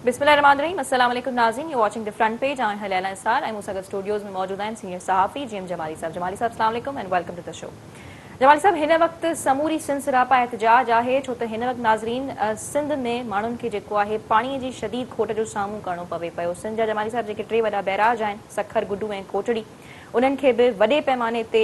بسم الله الرحمٰن الرحيم السلام عليڪم ناظرين you watching the front page آئون آهيان ليليٰ نثار ۽ مون سان گڏ اسٽوڊيوز ۾ موجود آهن سينيئر صحافي جي ايم جمالي صاحب جمالي صاحب السلام عليڪم and welcome to the show Jamali صاحب هن وقت سموري سنڌ سراپا احتجاج آهي ڇو ته هن وقت ناظرين سنڌ ۾ ماڻهن کي جيڪو آهي پاڻي جي شديد کوٽ جو سامهون ڪرڻو پوي پيو سنڌ جا جمالي صاحب جيڪي ٽي وڏا بئراج آهن سکر گڊو ۽ ڪوٽڙي انهن کي به وڏي پئماني تي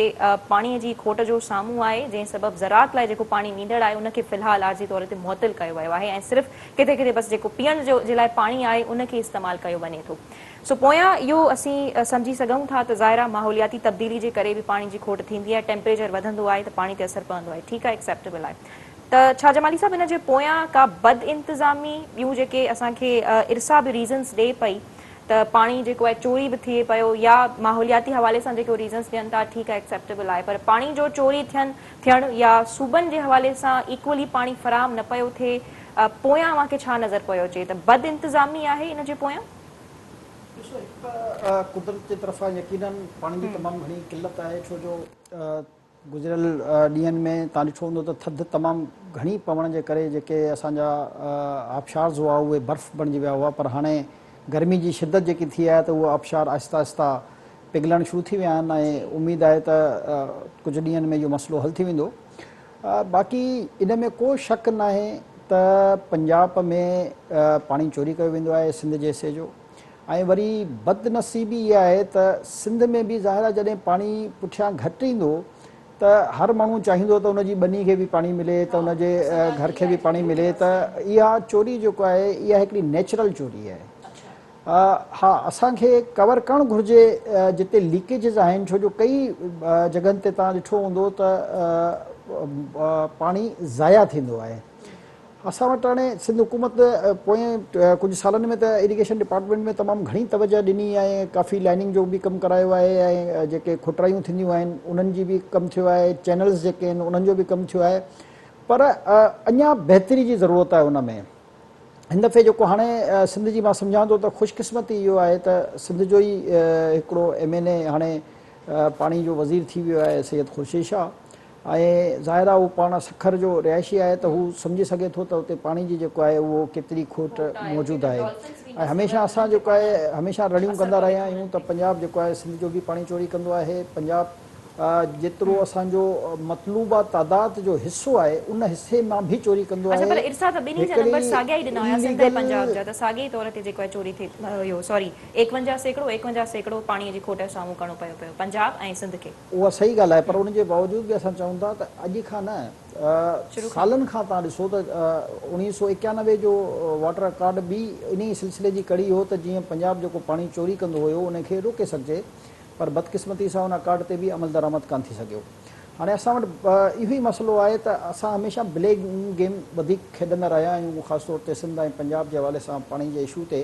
پاڻي جي کوٽ جو سامهون آهي جنهن سبب زراعت لاء جيڪو پاڻي ويندڙ آهي ان کي في الحال عارضي طور تي معطل ڪيو ويو آهي ۽ صرف ڪٿي ڪٿي بس جيڪو پيئڻ جو جي لاء پاڻي آهي ان کي استعمال ڪيو وڃي ٿو سو پويان اهو اسين سمجهي سگهون ٿا ته ظاهر آهي ماحولياتي تبديلي جي ڪري به پاڻي جي کوٽ ٿيندي آهي ٽيمپريچر وڌندو آهي ته پاڻي تي اثر پوندو آهي ٺيڪ آهي ايڪسيپٽيبل آهي ته ڇا جمالي صاحب ان جي پويان ڪا بد انتظامي ٻيون جيڪي اسان کي ارسا به ريزنس ڏئي پئي ته پاڻي جيڪو آهي چوري به ٿئي پيو يا ماحولياتي حوالي سان جيڪي ريزنس ڏين ٿا ٺيڪ آهي ايڪسيپٽيبل آهي پر پاڻي جو چوري ٿين ٿيڻ يا صوبن جي حوالي سان ايڪولي پاڻي فراهم نه پيو ٿئي پويان اوهان کي ڇا نظر پيو اچي ته بد انتظامي آهي ان جي پويان؟ ڏسو هڪ ته قدرت جي طرفان يقينن پاڻي جي تمام گهڻي قلت آهي ڇو جو گذريل ڏينهن ۾ توهان ڏٺو هوندو ته ٿڌ تمام گهڻي پوڻ جي ڪري جيڪي اسان جا آبشارز هئا اهي برف بڻجي ويا هئا پر هاڻي گرمي جي شدت جيڪي ٿي آهي ته اهي آبشار آهستي آهستي پگهلڻ شروع ٿي ويا آهن ۽ اميد آهي ته ڪجهه ڏينهن ۾ اهو مسئلو حل ٿي ويندو باقي ان ۾ ڪو شڪ ناهي ته پنجاب ۾ پاڻي چوري ڪيو ويندو آهي سنڌ جي حصي جو ۽ وري بدنصيبي اها آهي ته سنڌ ۾ به ظاهر آهي جڏهن پاڻي پٺيان گهٽ ايندو ته هر ماڻهو چاهيندو ته ان جي ٻني کي به پاڻي ملي ته ان جي گهر کي به پاڻي ملي ته اها چوري جيڪو آهي اها هڪڙي نيچرل چوري آهي ها اسان کي ڪور ڪرڻ گهرجي جتي ليڪيجز آهن ڇو جو ڪئي جڳهن تي توهان ڏٺو هوندو ته پاڻي ضايع ٿيندو آهي اسان وٽ هاڻي سنڌ حڪومت پوئين ڪجهه سالن ۾ ته اريگيشن ڊپارٽمينٽ ۾ تمام گهڻي توجهه ڏني ۽ ڪافي لائننگ جو به ڪم ڪرايو آهي ۽ جيڪي کوٽرايون ٿينديون آهن انهن جي به ڪم ٿيو آهي چينلز جيڪي آهن انهن جو به ڪم ٿيو آهي پر اڃا بهتري جي ضرورت آهي ان ۾ هن دفعي جيڪو هاڻي سنڌ جي مان سمجهان ٿو ته خوش قسمتي اهو آهي ته سنڌ جو ئي هڪڙو ايم اين اي هاڻي پاڻي جو وزير ٿي ويو آهي سيد خورشيد شاهه ۽ ظاهر آهي هو پاڻ سکر جو رهائشي آهي ته هو سمجهي سگهي ٿو ته اتي پاڻي جي جيڪو آهي اهو ڪيتري کوٽ موجود آهي ۽ هميشه اسان جيڪو آهي هميشه رڙيون ڪندا رهيا آهيون ته پنجاب جيڪو آهي سنڌ جو به پاڻي چوري ڪندو آهي پنجاب جيترو اسان جو مطلوبه تعداد جو حصو آهي ان حصي مان به چوري ڪندو اڇا آهي پر ارسا ته ٻنهي جا هڪڙي نمبر ساڳيا ئي ڏنا هيا سنڌ ۽ اليگل پنجاب جا ته ساڳي ئي طور تي جيڪو آهي چوري ٿي اهو سوري 51% 51% پاڻي جي کوٽ جو سامهون ڪرڻو پيو پيو پنجاب ۽ سنڌ کي. اها صحيح ڳالهه آهي پر ان جي باوجود به اسان چئون ٿا ته اڄ کان نه سالن کان توهان ڏسو ته 1991 جو واٽر اڪارڊ به انهي سلسلي جي ڪڙي هو ته جيئن پنجاب جيڪو پاڻي چوري ڪندو هيو ان کي روڪي سگهجي پر بدقسمتي سان ان اڪارڊ تي به عملدرآمد ڪانه ٿي سگهيو. هاڻي اسان وٽ اهو ئي مسئلو آهي ته اسان هميشه بليڪ گيم وڌيڪ کيڏندا رهيا آهيون خاص طور تي سنڌ ۽ پنجاب جي حوالي سان پاڻي جي اشو تي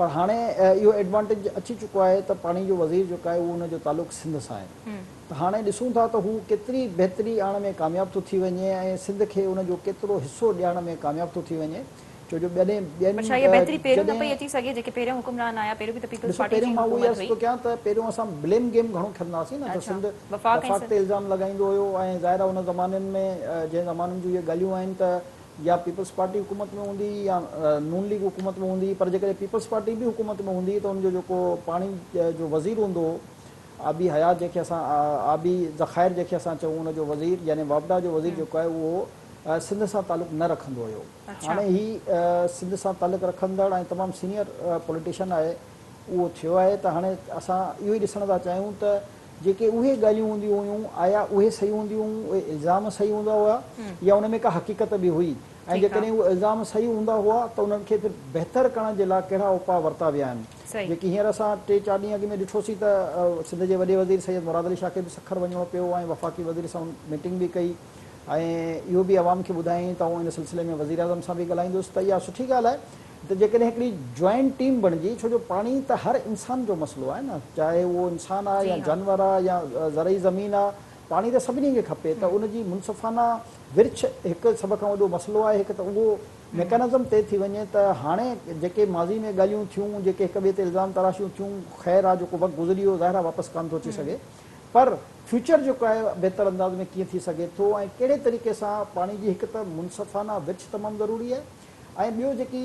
پر هاڻي اهو ايڊوانٽيج اچي چڪو آهي ته پاڻي جو وزير جيڪو آهي اهو ان جو تعلق سنڌ سان آهي ته هاڻي ڏسون ٿا ته هو ڪيتري بهتري آڻڻ ۾ ڪامياب ٿو ٿي وڃي ۽ سنڌ کي ان جو ڪيترو حصو ڏيارڻ ۾ ڪامياب ٿو ٿي وڃي ڇو جو ٻين ٻين پر ڇا اها بهتري پهريون نه جڏهن پئي اچي سگهي جيڪي پهريون حڪمران آيا پهريون به ته پيپلز ڏسو پارٽي جي پهريون مان اهو ئي حڪومت عرض هئي. ٿو ڪيان ته پهريون اسان بليم گيم گهڻو کيڏندا هئاسين نه ته اڇا سنڌ وفاق ۽ وفاق سنڌ. تي الزام لڳائيندو هيو ۽ ظاهر آهي ان زمانن ۾ جنهن زمانن جون اهي ڳالهيون آهن ته يا پيپلز پارٽي حڪومت ۾ هوندي هئي يا نون ليگ حڪومت ۾ هوندي هئي پر جيڪڏهن پيپلز پارٽي به حڪومت ۾ هوندي هئي ته ان جو جيڪو پاڻي جو وزير هوندو هو آبي حيات جنهن کي اسان آبي ذخائر جنهن کي اسان چئون ان جو وزير يعني واپڊا جو وزير جيڪو آهي اهو سنڌ سان تعلق نه رکندو هيو هاڻي هي سنڌ سان تعلق رکندڙ ۽ تمام سينيئر پوليٽيشن آهي اهو ٿيو آهي ته هاڻي اسان اهو ئي ڏسڻ ٿا چاهيون ته جيڪي اهي ڳالهيون هونديون هيون آيا اهي صحيح هونديون هيون، اهي الزام صحيح هوندا هئا يا ان ۾ ڪا حقيقت به هئي ۽ جيڪڏهن اهي الزام صحيح هوندا هئا ته انهن کي پھر بهتر ڪرڻ جي لاء ڪهڙا اپاء ورتا ويا آهن. جيڪي هينئر اسان ٽي چار ڏينهن اڳ ۾ ڏٺوسين ته سنڌ جي وڏي وزير سيد مراد علي شاهه کي به سکر وڃڻو پيو ۽ وفاقي وزير سان ميٽنگ به ڪئي ۽ اهو به عوام کي ٻڌايائين ته آئون ان سلسلي ۾ وزيراعظم سان به ڳالهائيندس ته اها سٺي ڳالهه آهي ته جيڪڏهن هڪڙي جوائنٽ ٽيم بڻجي ڇو جو پاڻي ته هر انسان جو مسئلو آهي نه چاهي اهو انسان آهي يا جانور آهي يا زرعي زمين آهي پاڻي ته سڀني کي کپي ته ان جي منصفانه ورڇ هڪ سڀ کان وڏو مسئلو آهي هڪ ته اهو ميڪانزم طئي ٿي وڃي ته هاڻي جيڪي ماضي ۾ ڳالهيون ٿيون جيڪي هڪ ٻئي تي الزام تراشيون ٿيون خير آهي جيڪو وقت گذري ويو ظاهر آهي واپس ڪانه ٿو اچي سگهي پر فيوچر جيڪو آهي بهتر انداز ۾ ڪيئن ٿي سگهي ٿو ۽ ڪهڙي طريقي سان پاڻي جي هڪ ته منصفانه ورڇ تمام ضروري آهي. ۽ ٻيو جيڪي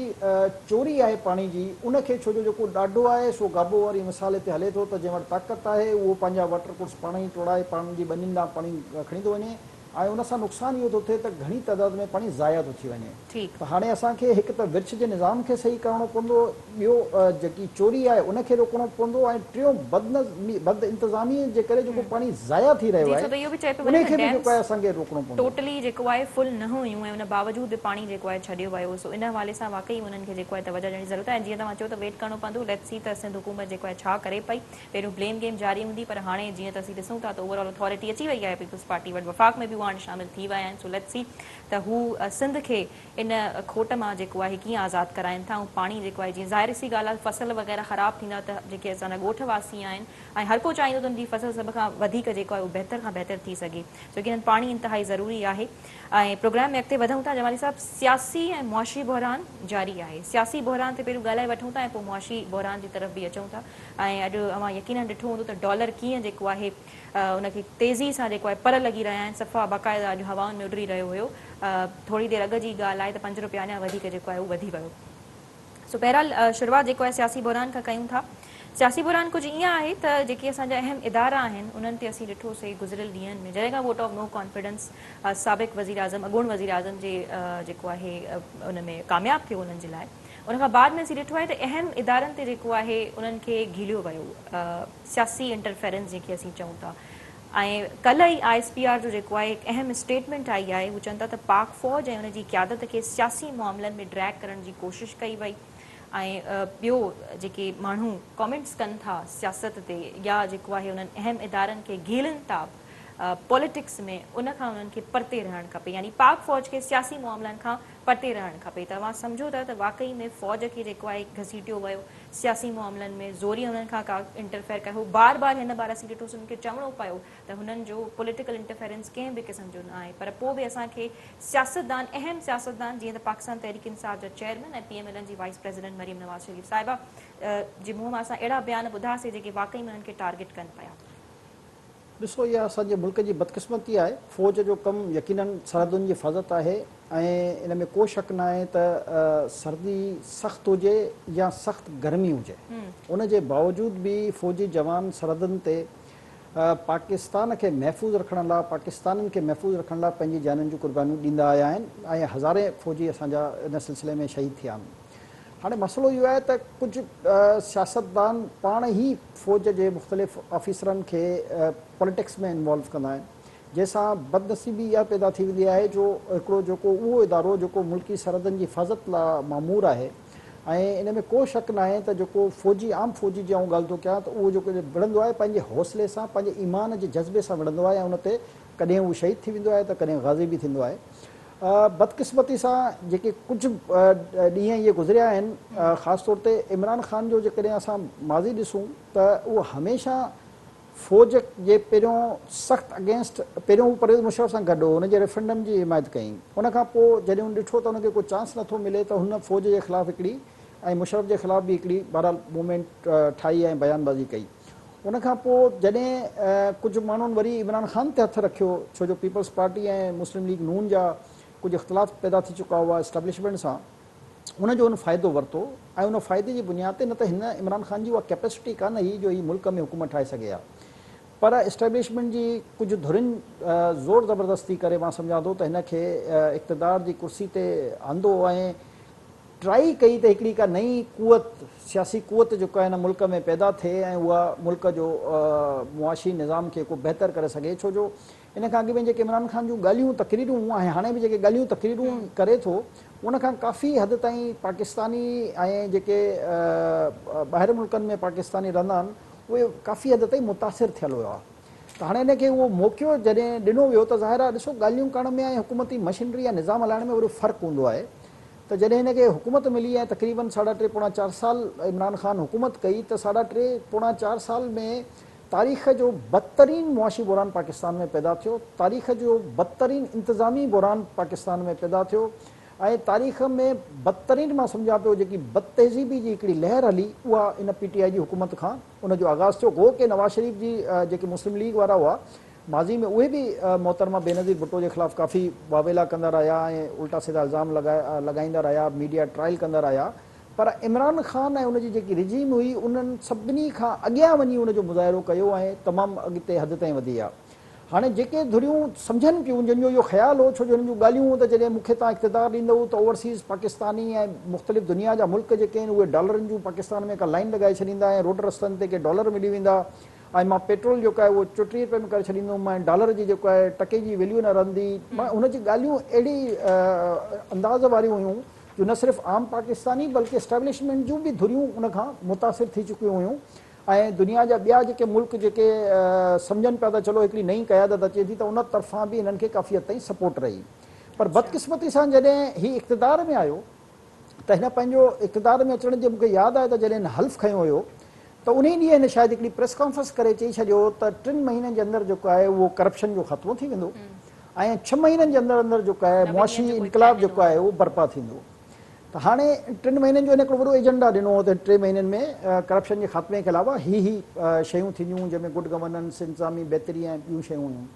چوري آهي پاڻي جي ان کي ڇو جو جيڪو ڏاڍو آهي سو گابو واري مثال هتي هلي ٿو ته جنهن وٽ طاقت آهي اهو پنهنجا واٽر ڪورس پاڻ ئي ٽوڙائي پاڻ جي ٻنين ڏانهن پاڻي کڻي ٿو وڃي ۽ ان سان نقصان اهو ٿو ٿئي ته گهڻي تعداد ۾ پاڻي ضايع ٿو ٿي وڃي ته هاڻي اسان کي هڪ ته ورڇ جي نظام کي صحيح ڪرڻو پوندو، ٻيو جيڪي چوري آهي ان کي روڪڻو پوندو ۽ ٽيون بدنظمي بد انتظامي جي ڪري جيڪو پاڻي ضايع ٿي رهيو جي ڇو ته اهو به چئي پيو وڃي آهي ان ته کي به ڊيمز جيڪو آهي اسان کي روڪڻو پوندو. ٽوٽلي جيڪو آهي فل نه هيون ۽ ان باوجود به پاڻي جيڪو آهي ڇڏيو ويو سو ان حوالي سان واقعي انهن کي جيڪو آهي توجه ڏيڻ جي ضرورت آهي ۽ جيئن توهان چيو ته ويٽ ڪرڻو پوندو ليٽس سي ته سنڌ حڪومت جيڪو آهي ڇا ڪري پئي. پهريون بليم گيم جاري هوندي پر هاڻي جيئن ته اسين ڏسون ٿا ته اوور آل اٿارٽي اچي وئي آهي پيپلز پارٽي وٽ وفاق ۾ به هو هاڻي شامل ٿي ويا آهن سو ليٽس سي ته هو سنڌ کي ان کوٽ مان جيڪو آهي ڪيئن آزاد ڪرائين ٿا ۽ پاڻي جيڪو آهي جيئن ظاهر سي ڳالهه آهي فصل وغيره خراب ٿيندا ته جيڪي اسان جا ڳوٺ واسي آهن ۽ هر ڪو چاهيندو ته ان جي فصل سڀ کان وڌيڪ جيڪو آهي اهو بهتر کان بهتر ٿي سگهي سو يقينن پاڻي انتهائي ضروري آهي ۽ پروگرام ۾ اڳتي وڌون ٿا جمالي صاحب سياسي ۽ معاشي بحران جاري آهي سياسي بحران تي پهريون ڳالهائي وٺون ٿا ۽ پوء معاشي بحران جي طرف به اچون ٿا ۽ اڄ اوهان يقينن ڏٺو هوندو ته ڊالر ڪيئن جيڪو آهي ان کي تيزي سان جيڪو آهي پر لڳي رهيا آهن صفا باقاعده اڄ هوائن ۾ اڏري رهيو هيو ٿوري دير اڳ جي ڳالهه آهي ته پنج روپيا اڃا وڌيڪ جيڪو آهي اهو وڌي ويو سو بهرحال شروعات جيڪو آهي سياسي بحران کان ڪيون ٿا. سياسي بحران ڪجهه ائين آهي ته جيڪي اسان جا اهم ادارا آهن انهن تي اسين ڏٺو سي گذريل ڏينهن ۾ جڏهن کان ووٽ آف نو ڪانفيڊنس سابق وزيراعظم اڳوڻ وزيراعظم جي جيڪو آهي ان ۾ ڪامياب ٿيو انهن جي لاء ان کان بعد ۾ اسين ڏٺو آهي ته اهم ادارن تي جيڪو آهي انهن کي گهيليو ويو سياسي انٽرفيرنس جنهن کي اسين چئون ٿا ۽ ڪلهه ئي I S P R جو جيڪو آهي هڪ اهم اسٽيٽمينٽ آئي آهي هو چون ٿا ته پاڪ فوج ۽ ان جي قيادت کي سياسي معاملن ۾ ڊريگ ڪرڻ جي ڪوشش ڪئي وئي ۽ ٻيو جيڪي ماڻهو ڪامينٽس ڪن ٿا سياست تي يا جيڪو آهي انهن اهم ادارن کي گهيلن ٿا پوليٽڪس ۾ ان کان انهن کي پرتي رهڻ کپي يعني پاڪ فوج کي سياسي معاملن کان پرتي رهڻ کپي ته اوهان سمجهو ٿا ته واقعي ۾ فوج کي جيڪو آهي گهسيٽيو ويو سياسي معاملن ۾ زوري انهن کان ڪا انٽرفيئر ڪيو هو بار بار هن بار اسين ڏٺو سي انهن کي چوڻو پيو ته هنن جو پوليٽيڪل انٽرفيرنس ڪنهن به قسم جو نه آهي پر پوء به اسان کي سياستدان اهم سياستدان جيئن ته پاڪستان تحريڪ انصاف جا chairman ۽ P M L N جي وائيس پريزيڊنٽ مريم نواز شريف صاحبه جي منهن مان اسان اهڙا بيان ٻڌا سي جيڪي واقعي ۾ انهن کي ٽارگيٽ ڪن پيا. ڏسو اها اسان جي ملڪ جي بدقسمتي آهي، فوج جو ڪم يقينن سرحدن جي حفاظت آهي ۽ ان ۾ ڪو شڪ ناهي ته سردي سخت هجي يا سخت گرمي هجي ان جي باوجود به فوجي جوان سرحدن تي پاڪستان کي محفوظ رکڻ لاء پاڪستانين کي محفوظ رکڻ لاء پنهنجي جانين جون قربانيون ڏيندا آيا آهن ۽ هزارين فوجي اسان جا ان سلسلي ۾ شهيد ٿيا آهن. هاڻي مسئلو اهو آهي ته ڪجهه سياستدان پاڻ ئي فوج جي مختلف آفيسرن کي پوليٽڪس ۾ انوالو ڪندا آهن جنهن سان بدنصيبي اها پيدا ٿي ويندي آهي جو هڪڙو جيڪو اهو ادارو جيڪو ملڪي سرحدن جي حفاظت لاء مامور آهي ۽ ان ۾ ڪو شڪ ناهي ته جيڪو فوجي عام فوجي جي آئون ڳالهه ٿو ڪيان ته اهو جيڪو وڙهندو آهي پنهنجي حوصلي سان پنهنجي ايمان جي جذبي سان وڙهندو آهي ۽ ان تي ڪڏهن هو شهيد ٿي ويندو آهي ته ڪڏهن غازي به ٿيندو آهي بدقسمتي سان جيڪي ڪجهه ڏينهن اهي گذريا آهن خاص طور تي عمران خان جو جيڪڏهن اسان ماضي ڏسون ته اهو هميشه فوج جي پهريون سخت اگينسٽ پهريون هو پرويز مشرف سان گڏ هو ان جي ريفرنڊم جي حمايت ڪئي ان کان پوء جڏهن هن ڏٺو ته ان کي ڪو چانس نٿو ملي ته هن فوج جي خلاف هڪڙي ۽ مشرف جي خلاف به هڪڙي بهرحال موومينٽ ٺاهي ۽ بيان بازي ڪئي ان کان پوء جڏهن ڪجهه ماڻهن وري عمران خان تي هٿ رکيو ڇو جو پيپلز پارٽي ۽ مسلم ليگ نون جا ڪجهه اختلاف پيدا ٿي چڪا هئا اسٽيبلشمينٽ سان ان جو هن فائدو ورتو ۽ ان فائدي جي بنياد تي نه ته هن عمران خان جي اها ڪيپيسٽي ڪانه هئي جو هي ملڪ ۾ حڪومت ٺاهي سگهي ها پر اسٽيبلشمينٽ جي ڪجهه ڌرين زور زبردستي ڪري مان سمجهان ٿو ته هن کي اقتدار جي ڪرسي تي آندو ۽ ٽرائي ڪئي ته هڪڙي ڪا نئين قوت سياسي قوت جيڪا هن ملڪ ۾ پيدا ٿئي ۽ اها ملڪ جو معاشي نظام کي ڪو بهتر ڪري سگهي ڇو جو ان کان اڳ ۾ جيڪي عمران خان جون ڳالهيون تقريرون ۽ هاڻي به جيڪي ڳالهيون تقريرون ڪري ٿو ان کان ڪافي حد تائين پاڪستاني ۽ جيڪي ٻاهر ملڪن ۾ پاڪستاني رهندا آهن اهي ڪافي حد تائين متاثر ٿيل هيا ته هاڻي هن کي اهو موقعو جڏهن ڏنو ويو ته ظاهر آهي ڏسو ڳالهيون ڪرڻ ۾ ۽ حڪومتي مشينري يا نظام هلائڻ ۾ وڏو فرق هوندو آهي ته جڏهن هن کي حڪومت ملي ۽ تقريبن ساڍا ٽي پوڻا چار سال عمران خان حڪومت ڪئي ته ساڍا ٽي پوڻا چار سال ۾ تاريخ جو بدترين معاشي بحران پاڪستان ۾ پيدا ٿيو، تاريخ جو بدترين انتظامي بحران پاڪستان ۾ پيدا ٿيو ۽ تاريخ ۾ بدترين مان سمجهان پيو جيڪي بدتهذيبي جي هڪڙي لهر هلي اها ان پي ٽي آء جي حڪومت کان ان جو آغاز ٿيو گو ڪي نواز شريف جي جيڪي مسلم ليگ وارا هئا ماضي ۾ اهي به محترمه بينظير ڀٽو جي خلاف ڪافي واويلا ڪندا رهيا ۽ الٽا سڌا الزام لڳائيندا رهيا، ميڊيا ٽرائل ڪندا رهيا پر عمران خان ۽ ان جي جيڪي رجيم هئي انهن سڀني کان اڳيان وڃي ان جو مظاهرو ڪيو ۽ تمام اڳتي حد تائين وڌي ويا. هاڻي جيڪي ڌريون سمجهن پيون جن جو اهو خيال هو ڇو جو هنن جون ڳالهيون هيون ته جڏهن مون کي توهان اقتدار ڏيندؤ ته اوورسيز پاڪستاني ۽ مختلف دنيا جا ملڪ جيڪي آهن اهي ڊالرن جون پاڪستان ۾ ڪا لائين لڳائي ڇڏيندا ۽ روڊ رستن تي ڪي ڊالر ملي ويندا ۽ مان پيٽرول جيڪو آهي اهو 34 رپئي ۾ ڪري ڇڏيندم ۽ ڊالر جي جيڪو آهي ٽڪي جي ويليو نه رهندي معنيٰ هن جي ڳالهيون اهڙي انداز واريون هيون جو نه صرف عام پاڪستاني بلڪه اسٽيبلشمينٽ جون به ڌريون ان کان متاثر ٿي چڪيون هيون ۽ دنيا جا ٻيا جيڪي ملڪ جيڪي سمجهن پيا ته چلو هڪڙي نئين قيادت اچي ٿي ته ان طرفان به هنن کي ڪافي حد تائين سپورٽ رهي پر بدقسمتي سان جڏهن هي اقتدار ۾ آيو ته هن پنهنجو اقتدار ۾ اچڻ جي مونکي ياد آهي ته جڏهن هن حلف کنيو هيو ته انهي ڏينهن هن شايد هڪڙي پريس ڪانفرنس ڪري چئي ڇڏيو ته ٽن مهينن جي اندر جيڪو آهي اهو ڪرپشن جو خاتمو ٿي ويندو ۽ ڇهه مهينن جي اندر اندر جيڪو آهي معاشي انقلاب جيڪو آهي اهو برپا ٿيندو. ته هاڻي ٽن مهينن جو هن هڪڙو وڏو ايجنڊا ڏنو هو ته ٽي مهينن ۾ ڪرپشن جي خاتمي کي علاوه هي هي شيون ٿينديون جنهن ۾ گڊ گورننس، انتظامي بهتري ۽ ٻيون شيون هيون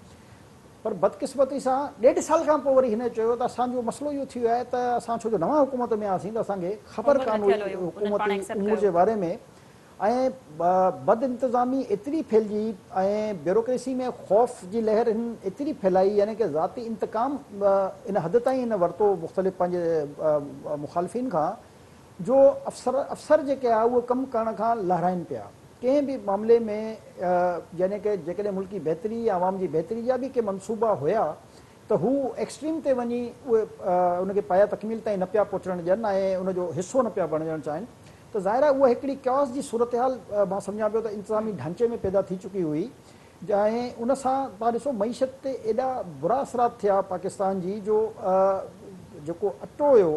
پر بدقسمتي سان ڏيڍ سال کان پوء وري هن چيو ته اسان جو مسئلو اهو ٿي ويو آهي ته اسان ڇو جو نوان حڪومت ۾ آياسين ته اسان کي خبر ڪانه هئي حڪومتي امور جي باري ۾ ۽ بدانتظامي ايتري ڦهلجي ۽ بيوروڪريسي ۾ خوف جي لهر هن ايتري ڦهلائي يعني ڪه ذاتي انتقام ان حد تائين هن ورتو مختلف پنهنجي مخالفين کان جو افسر افسر جيڪي آهي اهي ڪم ڪرڻ کان لهرائن پيا ڪنهن به معاملي ۾ يعني ڪه جيڪڏهن ملڪي بهتري يا عوام جي بهتري جا به ڪي منصوبا هيا ته هو ايڪسٽريم تي وڃي اهي ان کي پايه تڪميل تائين نه پيا پهچڻ ڏين ۽ ان جو حصو نه پيا بڻجڻ چاهين ته ظاهر آهي اها هڪڙي ڪياس جي صورتحال مان سمجهان پيو ته انتظامي ڍانچي ۾ پيدا ٿي چڪي هئي ۽ ان سان توهان ڏسو معيشت تي ايڏا برا اثرات ٿيا پاڪستان جي جو جيڪو اٽو هيو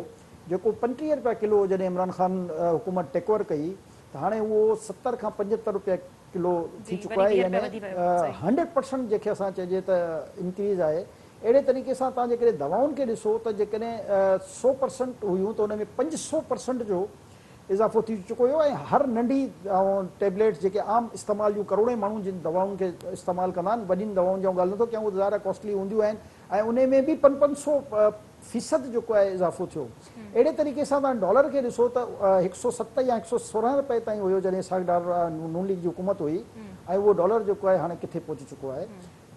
جيڪو 35 رپيا ڪلو جڏهن عمران خان حڪومت ٽيڪ اوور ڪئي ته هاڻي اهو 70 کان 75 رپيا ڪلو ٿي چڪو آهي يعني 100% جنهن کي اسان چئجي ته انڪريز آهي اهڙي طريقي سان توهان جيڪڏهن دوائن کي ڏسو ته جيڪڏهن 100% هيون ته ان ۾ 500% جو اضافو ٿي چڪو هيو ۽ هر ننڍي ٽيبليٽس جيڪي عام استعمال جون ڪروڙين ماڻهو جن دوائن کي استعمال ڪندا آهن وڏين دوائن جي آئون ڳالهه نٿو ڪيان اهي ته ظاهر آهي ڪاسٽلي هونديون آهن ۽ انهي ۾ به پنج پنج سو فيصد جيڪو آهي اضافو ٿيو اهڙي طريقي سان توهان ڊالر کي ڏسو ته هڪ سو ست يا هڪ سو سورهن رپئي تائين هيو جڏهن اسحاق ڊار نون ليگ جي حڪومت هئي ۽ اهو ڊالر جيڪو آهي هاڻي ڪٿي پهچي چڪو آهي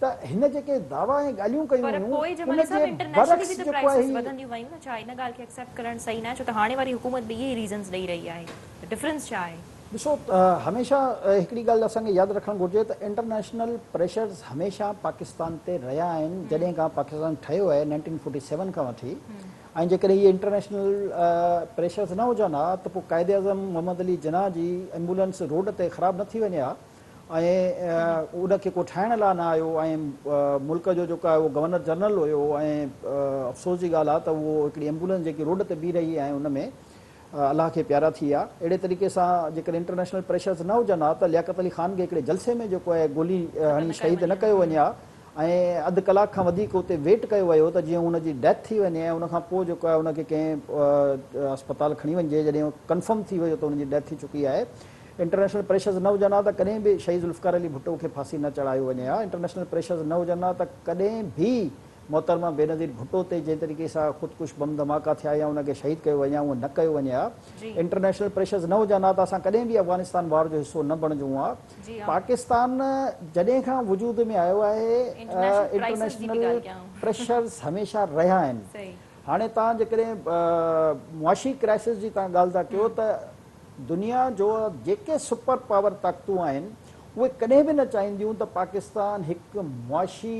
ته هن جيڪي دعويٰ ۽ ڳالهيون ڪيون پر هيون پوء ان جمالي صاحب جي انٽرنيشنلي برعڪس به ته جيڪو آهي پرائسز هي وڌنديون ويون نه ڇا ان ڳالهه کي ايڪسيپٽ ڪرڻ صحيح ناهي ڇو ته هاڻي واري حڪومت به اهي ئي ريزنز ڏئي رهي آهي ته ڊفرنس ڇا آهي؟ ڏسو هميشه هڪڙي ڳالهه اسان کي ياد رکڻ گهرجي ته انٽرنيشنل پريشرز هميشه پاڪستان تي رهيا آهن جڏهن کان پاڪستان ٺهيو آهي نائنٽين فورٽي سيون کان وٺي ۽ جيڪڏهن اهي انٽرنيشنل پريشرز نه هجن ها ته پوء قائد اعظم محمد علي جناح جي ايمبولنس روڊ تي خراب نه ٿي وڃي ها ۽ ان کي ڪو ٺاهڻ لاء نه آيو ۽ ملڪ جو جيڪو آهي اهو گورنر جنرل هيو ۽ افسوس جي ڳالهه آهي ته اهو هڪڙي ايمبولنس جيڪي روڊ تي بيهي رهي ۽ ان ۾ الله کي پيارا ٿي ويا اهڙي طريقي سان جيڪڏهن انٽرنيشنل پريشرز نه هجن ها ته لياقت علي خان کي هڪڙي جلسي ۾ جيڪو آهي گولي هڻي شهيد نه ڪيو وڃي ها ۽ اڌ ڪلاڪ کان وڌيڪ اتي ويٽ ڪيو ويو ته جيئن ان جي ڊيٿ ٿي وڃي ۽ ان کان پوء جيڪو آهي ان کي ڪنهن اسپتال کڻي وڃجي جڏهن ڪنفرم ٿي ويو ته ان جي ڊيٿ ٿي چڪي آهي انٽرنيشنل پريشرز نه هجن ها ته ڪڏهن به شهيد ذوالفقار علي ڀٽو کي ڦاسي نه چڙهايو وڃي ها، انٽرنيشنل پريشرز نه هجن ها ته ڪڏهن به محترمه بينظير ڀٽو تي جنهن طريقي سان خودڪش بم ڌماڪا ٿيا يا ان کي شهيد ڪيو وڃي ها اهو نه ڪيو وڃي ها، انٽرنيشنل پريشرز نه هجن ها ته اسان ڪڏهن به افغانستان وار جو حصو نه بڻجون ها، پاڪستان جڏهن کان وجود ۾ آيو آهي انٽرنيشنل پريشرز هميشه رهيا آهن، هاڻي توهان جيڪڏهن معاشي ڪرائسس جي توهان ڳالهه ٿا ڪيو ته دنيا جو جيڪي سپر پاور طاقتون آهن اهي ڪڏهن به نه چاهينديون ته پاڪستان هڪ معاشي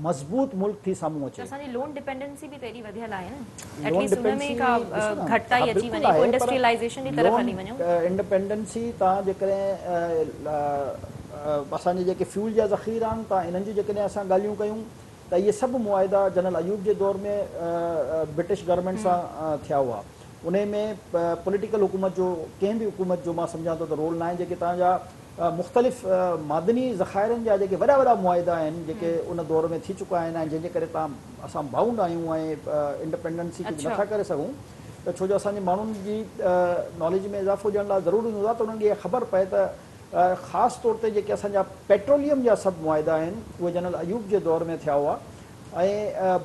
مضبوط ملڪ ٿي سامهون ته اچي. اسان جي لون ڊپينڊنسي به ته ايڏي وڌيل آهي نه ايٽ لون ليسٽ ان ۾ ڊپينڊنسي ڪا ڏسو نه ها گهٽتائي اچي بلڪل وڃي ڪو آهي پر انڊسٽريلائيزيشن جي طرف لون هلي وڃون. انڊپينڊنسي تان جيڪڏهن اسان جي جيڪي فيول جا ذخيرا آهن تان انهن جون جيڪڏهن اسان ڳالهيون ڪيون ته اهي سڀ معاهدا جنرل ايوب جي دور ۾ برٽش گورنمينٽ سان ٿيا هئا. انهي ۾ پوليٽيڪل حڪومت جو ڪنهن به حڪومت جو مان سمجهان ٿو ته رول ناهي جيڪي توهان جا مختلف معدني ذخائرن جا جيڪي وڏا وڏا معاهدا آهن جيڪي ان دور ۾ ٿي چڪا آهن ۽ جنهن جي ڪري توهان اسان بائونڊ آهيون ۽ انڊپينڊنسي ڪجهه نٿا ڪري سگهون ته ڇو جو اسان جي ماڻهن جي ناليج ۾ اضافو ڏيڻ لاء ضروري هوندو آهي ته انهن کي اها خبر پئي ته خاص طور تي جيڪي اسان جا پيٽروليم جا سڀ معاهدا آهن اهي جنرل ايوب جي دور ۾ ٿيا هئا ۽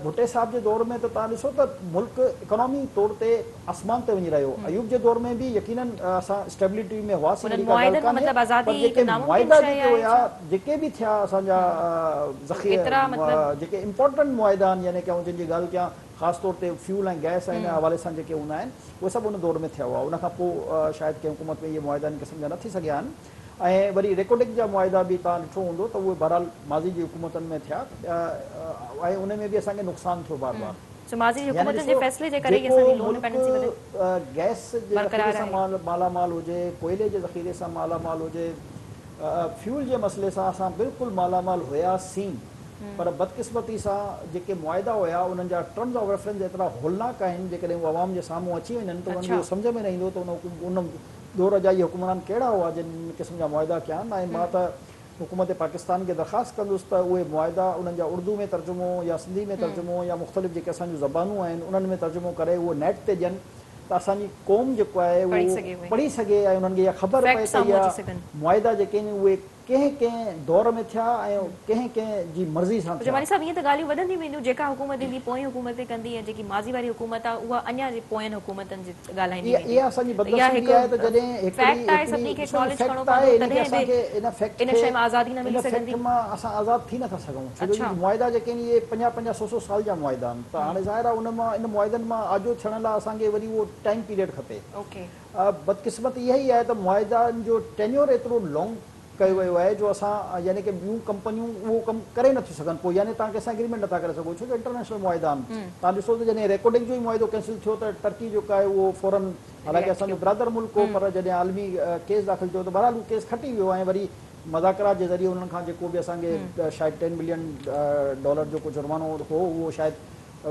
ڀٽي صاحب جي دور ۾ ته توهان ڏسو ته ملڪ اڪانامي طور تي آسمان تي وڃي رهيو هو. ايوب جي دور ۾ به يقينن اسان اسٽيبلٽي ۾ هئاسين انهن اهڙي ڪا ڳالهه معاهدن مان ڪانهي مطلب پر آزادي هڪ جيڪي ناممڪن معاهدا شيء جيڪي آهي هيا ڇا؟ جيڪي به ٿيا اسان جا ايترا مطلب. جيڪي امپورٽنٽ معاهدا آهن يعني ڪي آئون جن جي ڳالهه ڪيان خاص طور تي فيول ۽ گئس ۽ ان حوالي سان جيڪي هوندا آهن اهي سڀ ان دور ۾ ٿيا هئا ان کان پوء شايد ڪنهن حڪومت ۾ اهي معاهدا ان قسم جا نه ٿي سگهيا آهن ۽ وري ريڪوڊڪ جا معاهدا به توهان ڏٺو هوندو ته اهي بهرحال ماضي جي حڪومتن ۾ ٿيا ۽ ان ۾ به اسان کي نقصان ٿيو بار بار. سو ماضي جي يعني حڪومتن جي ڏسو فيصلي جي ڪري ئي جيڪو اسان جي لون ملڪ ڊپينڊنسي وڌي گئس جي ذخيري برقرار سان آهي. مالا مال هجي، ڪوئلي جي ذخيري سان مالا مال هجي، فيول جي مسئلي سان اسان بلڪل مالا مال هياسين پر بدقسمتي سان جيڪي معاهدا هيا انهن جا ٽرمز آف ريفرنس ايترا هولناڪ آهن جيڪڏهن هو عوام جي سامهون اچي وڃن ته انهن کي اهو سمجهه ۾ نه ايندو ته ان دور جا اهي حڪمران ڪهڙا هئا جن ان قسم جا معاهدا ڪيا آهن ۽ مان ته حڪومت پاڪستان کي درخواست ڪندس ته اهي معاهدا انهن جا اردو ۾ ترجمو يا سنڌي ۾ ترجمو يا مختلف جيڪي اسان جون زبانون آهن انهن ۾ ترجمو ڪري اهو نيٽ تي ڏين ته اسان جي قوم جيڪو آهي اهو پڙهي سگهي ۽ انهن کي اها خبر پئي ته اها معاهدا جيڪي آهن اهي ڪنهن ڪنهن دور ۾ ٿيا ۽ ڪنهن ڪنهن جي مرضي سان ٿيا. جمالي صاحب ائين ته ڳالهيون وڌنديون وينديون جيڪا حڪومت ايندي پوئين حڪومت تي ڪندي ۽ جيڪي ماضي واري حڪومت آهي اها اڃا جي پوين حڪومتن جي ڳالهائيندي ويندي اها اسان جي ته اها بدنصيبي هڪ آهي ته جڏهن هڪڙي فيڪٽ آهي هڪڙي سڀني کي ڏسو اڪناليج ڪرڻو فيڪٽ آهي پوندو ان کي تڏهن اسان به کي ان فيڪٽ ان کي شيء مان آزادي نه ان ملي فيڪٽ سگهندي. مان اسان آزاد ٿي نٿا سگهون ڇو جو اڇا. اهي معاهدا جيڪي آهن اهي پنجاهه پنجاهه سو سو سال جا معاهدا آهن ته هاڻي ظاهر آهي ان مان ان معاهدن مان آجو ٿيڻ لاء اسان کي وري اهو ٽائيم پيريڊ کپي. اوڪي. بدقسمتي اها ئي آهي ته معاهدن جو ٽينيور ايترو لانگ ڪيو ويو آهي جو اسان يعني ڪي ٻيون ڪمپنيون اهو ڪم ڪري نٿيون سگهن پوء يعني توهان ڪنهن سان اگريمينٽ نٿا ڪري سگهو ڇو جو انٽرنيشنل معاهدا آهن توهان ڏسو ته جڏهن ريڪوڊڪ جو ئي معاهدو ڪينسل ٿيو ته ٽرڪي جيڪو آهي اهو فورن حالانڪه اسان جو برادر ملڪ هو پر جڏهن عالمي ڪيس داخل ٿيو ته بهرحال اهو ڪيس کٽي ويو ۽ وري مذاڪرات جي ذريعي انهن کان جيڪو به اسان کي شايد ٽين بلين ڊالر جو ڪو جرمانو هو اهو شايد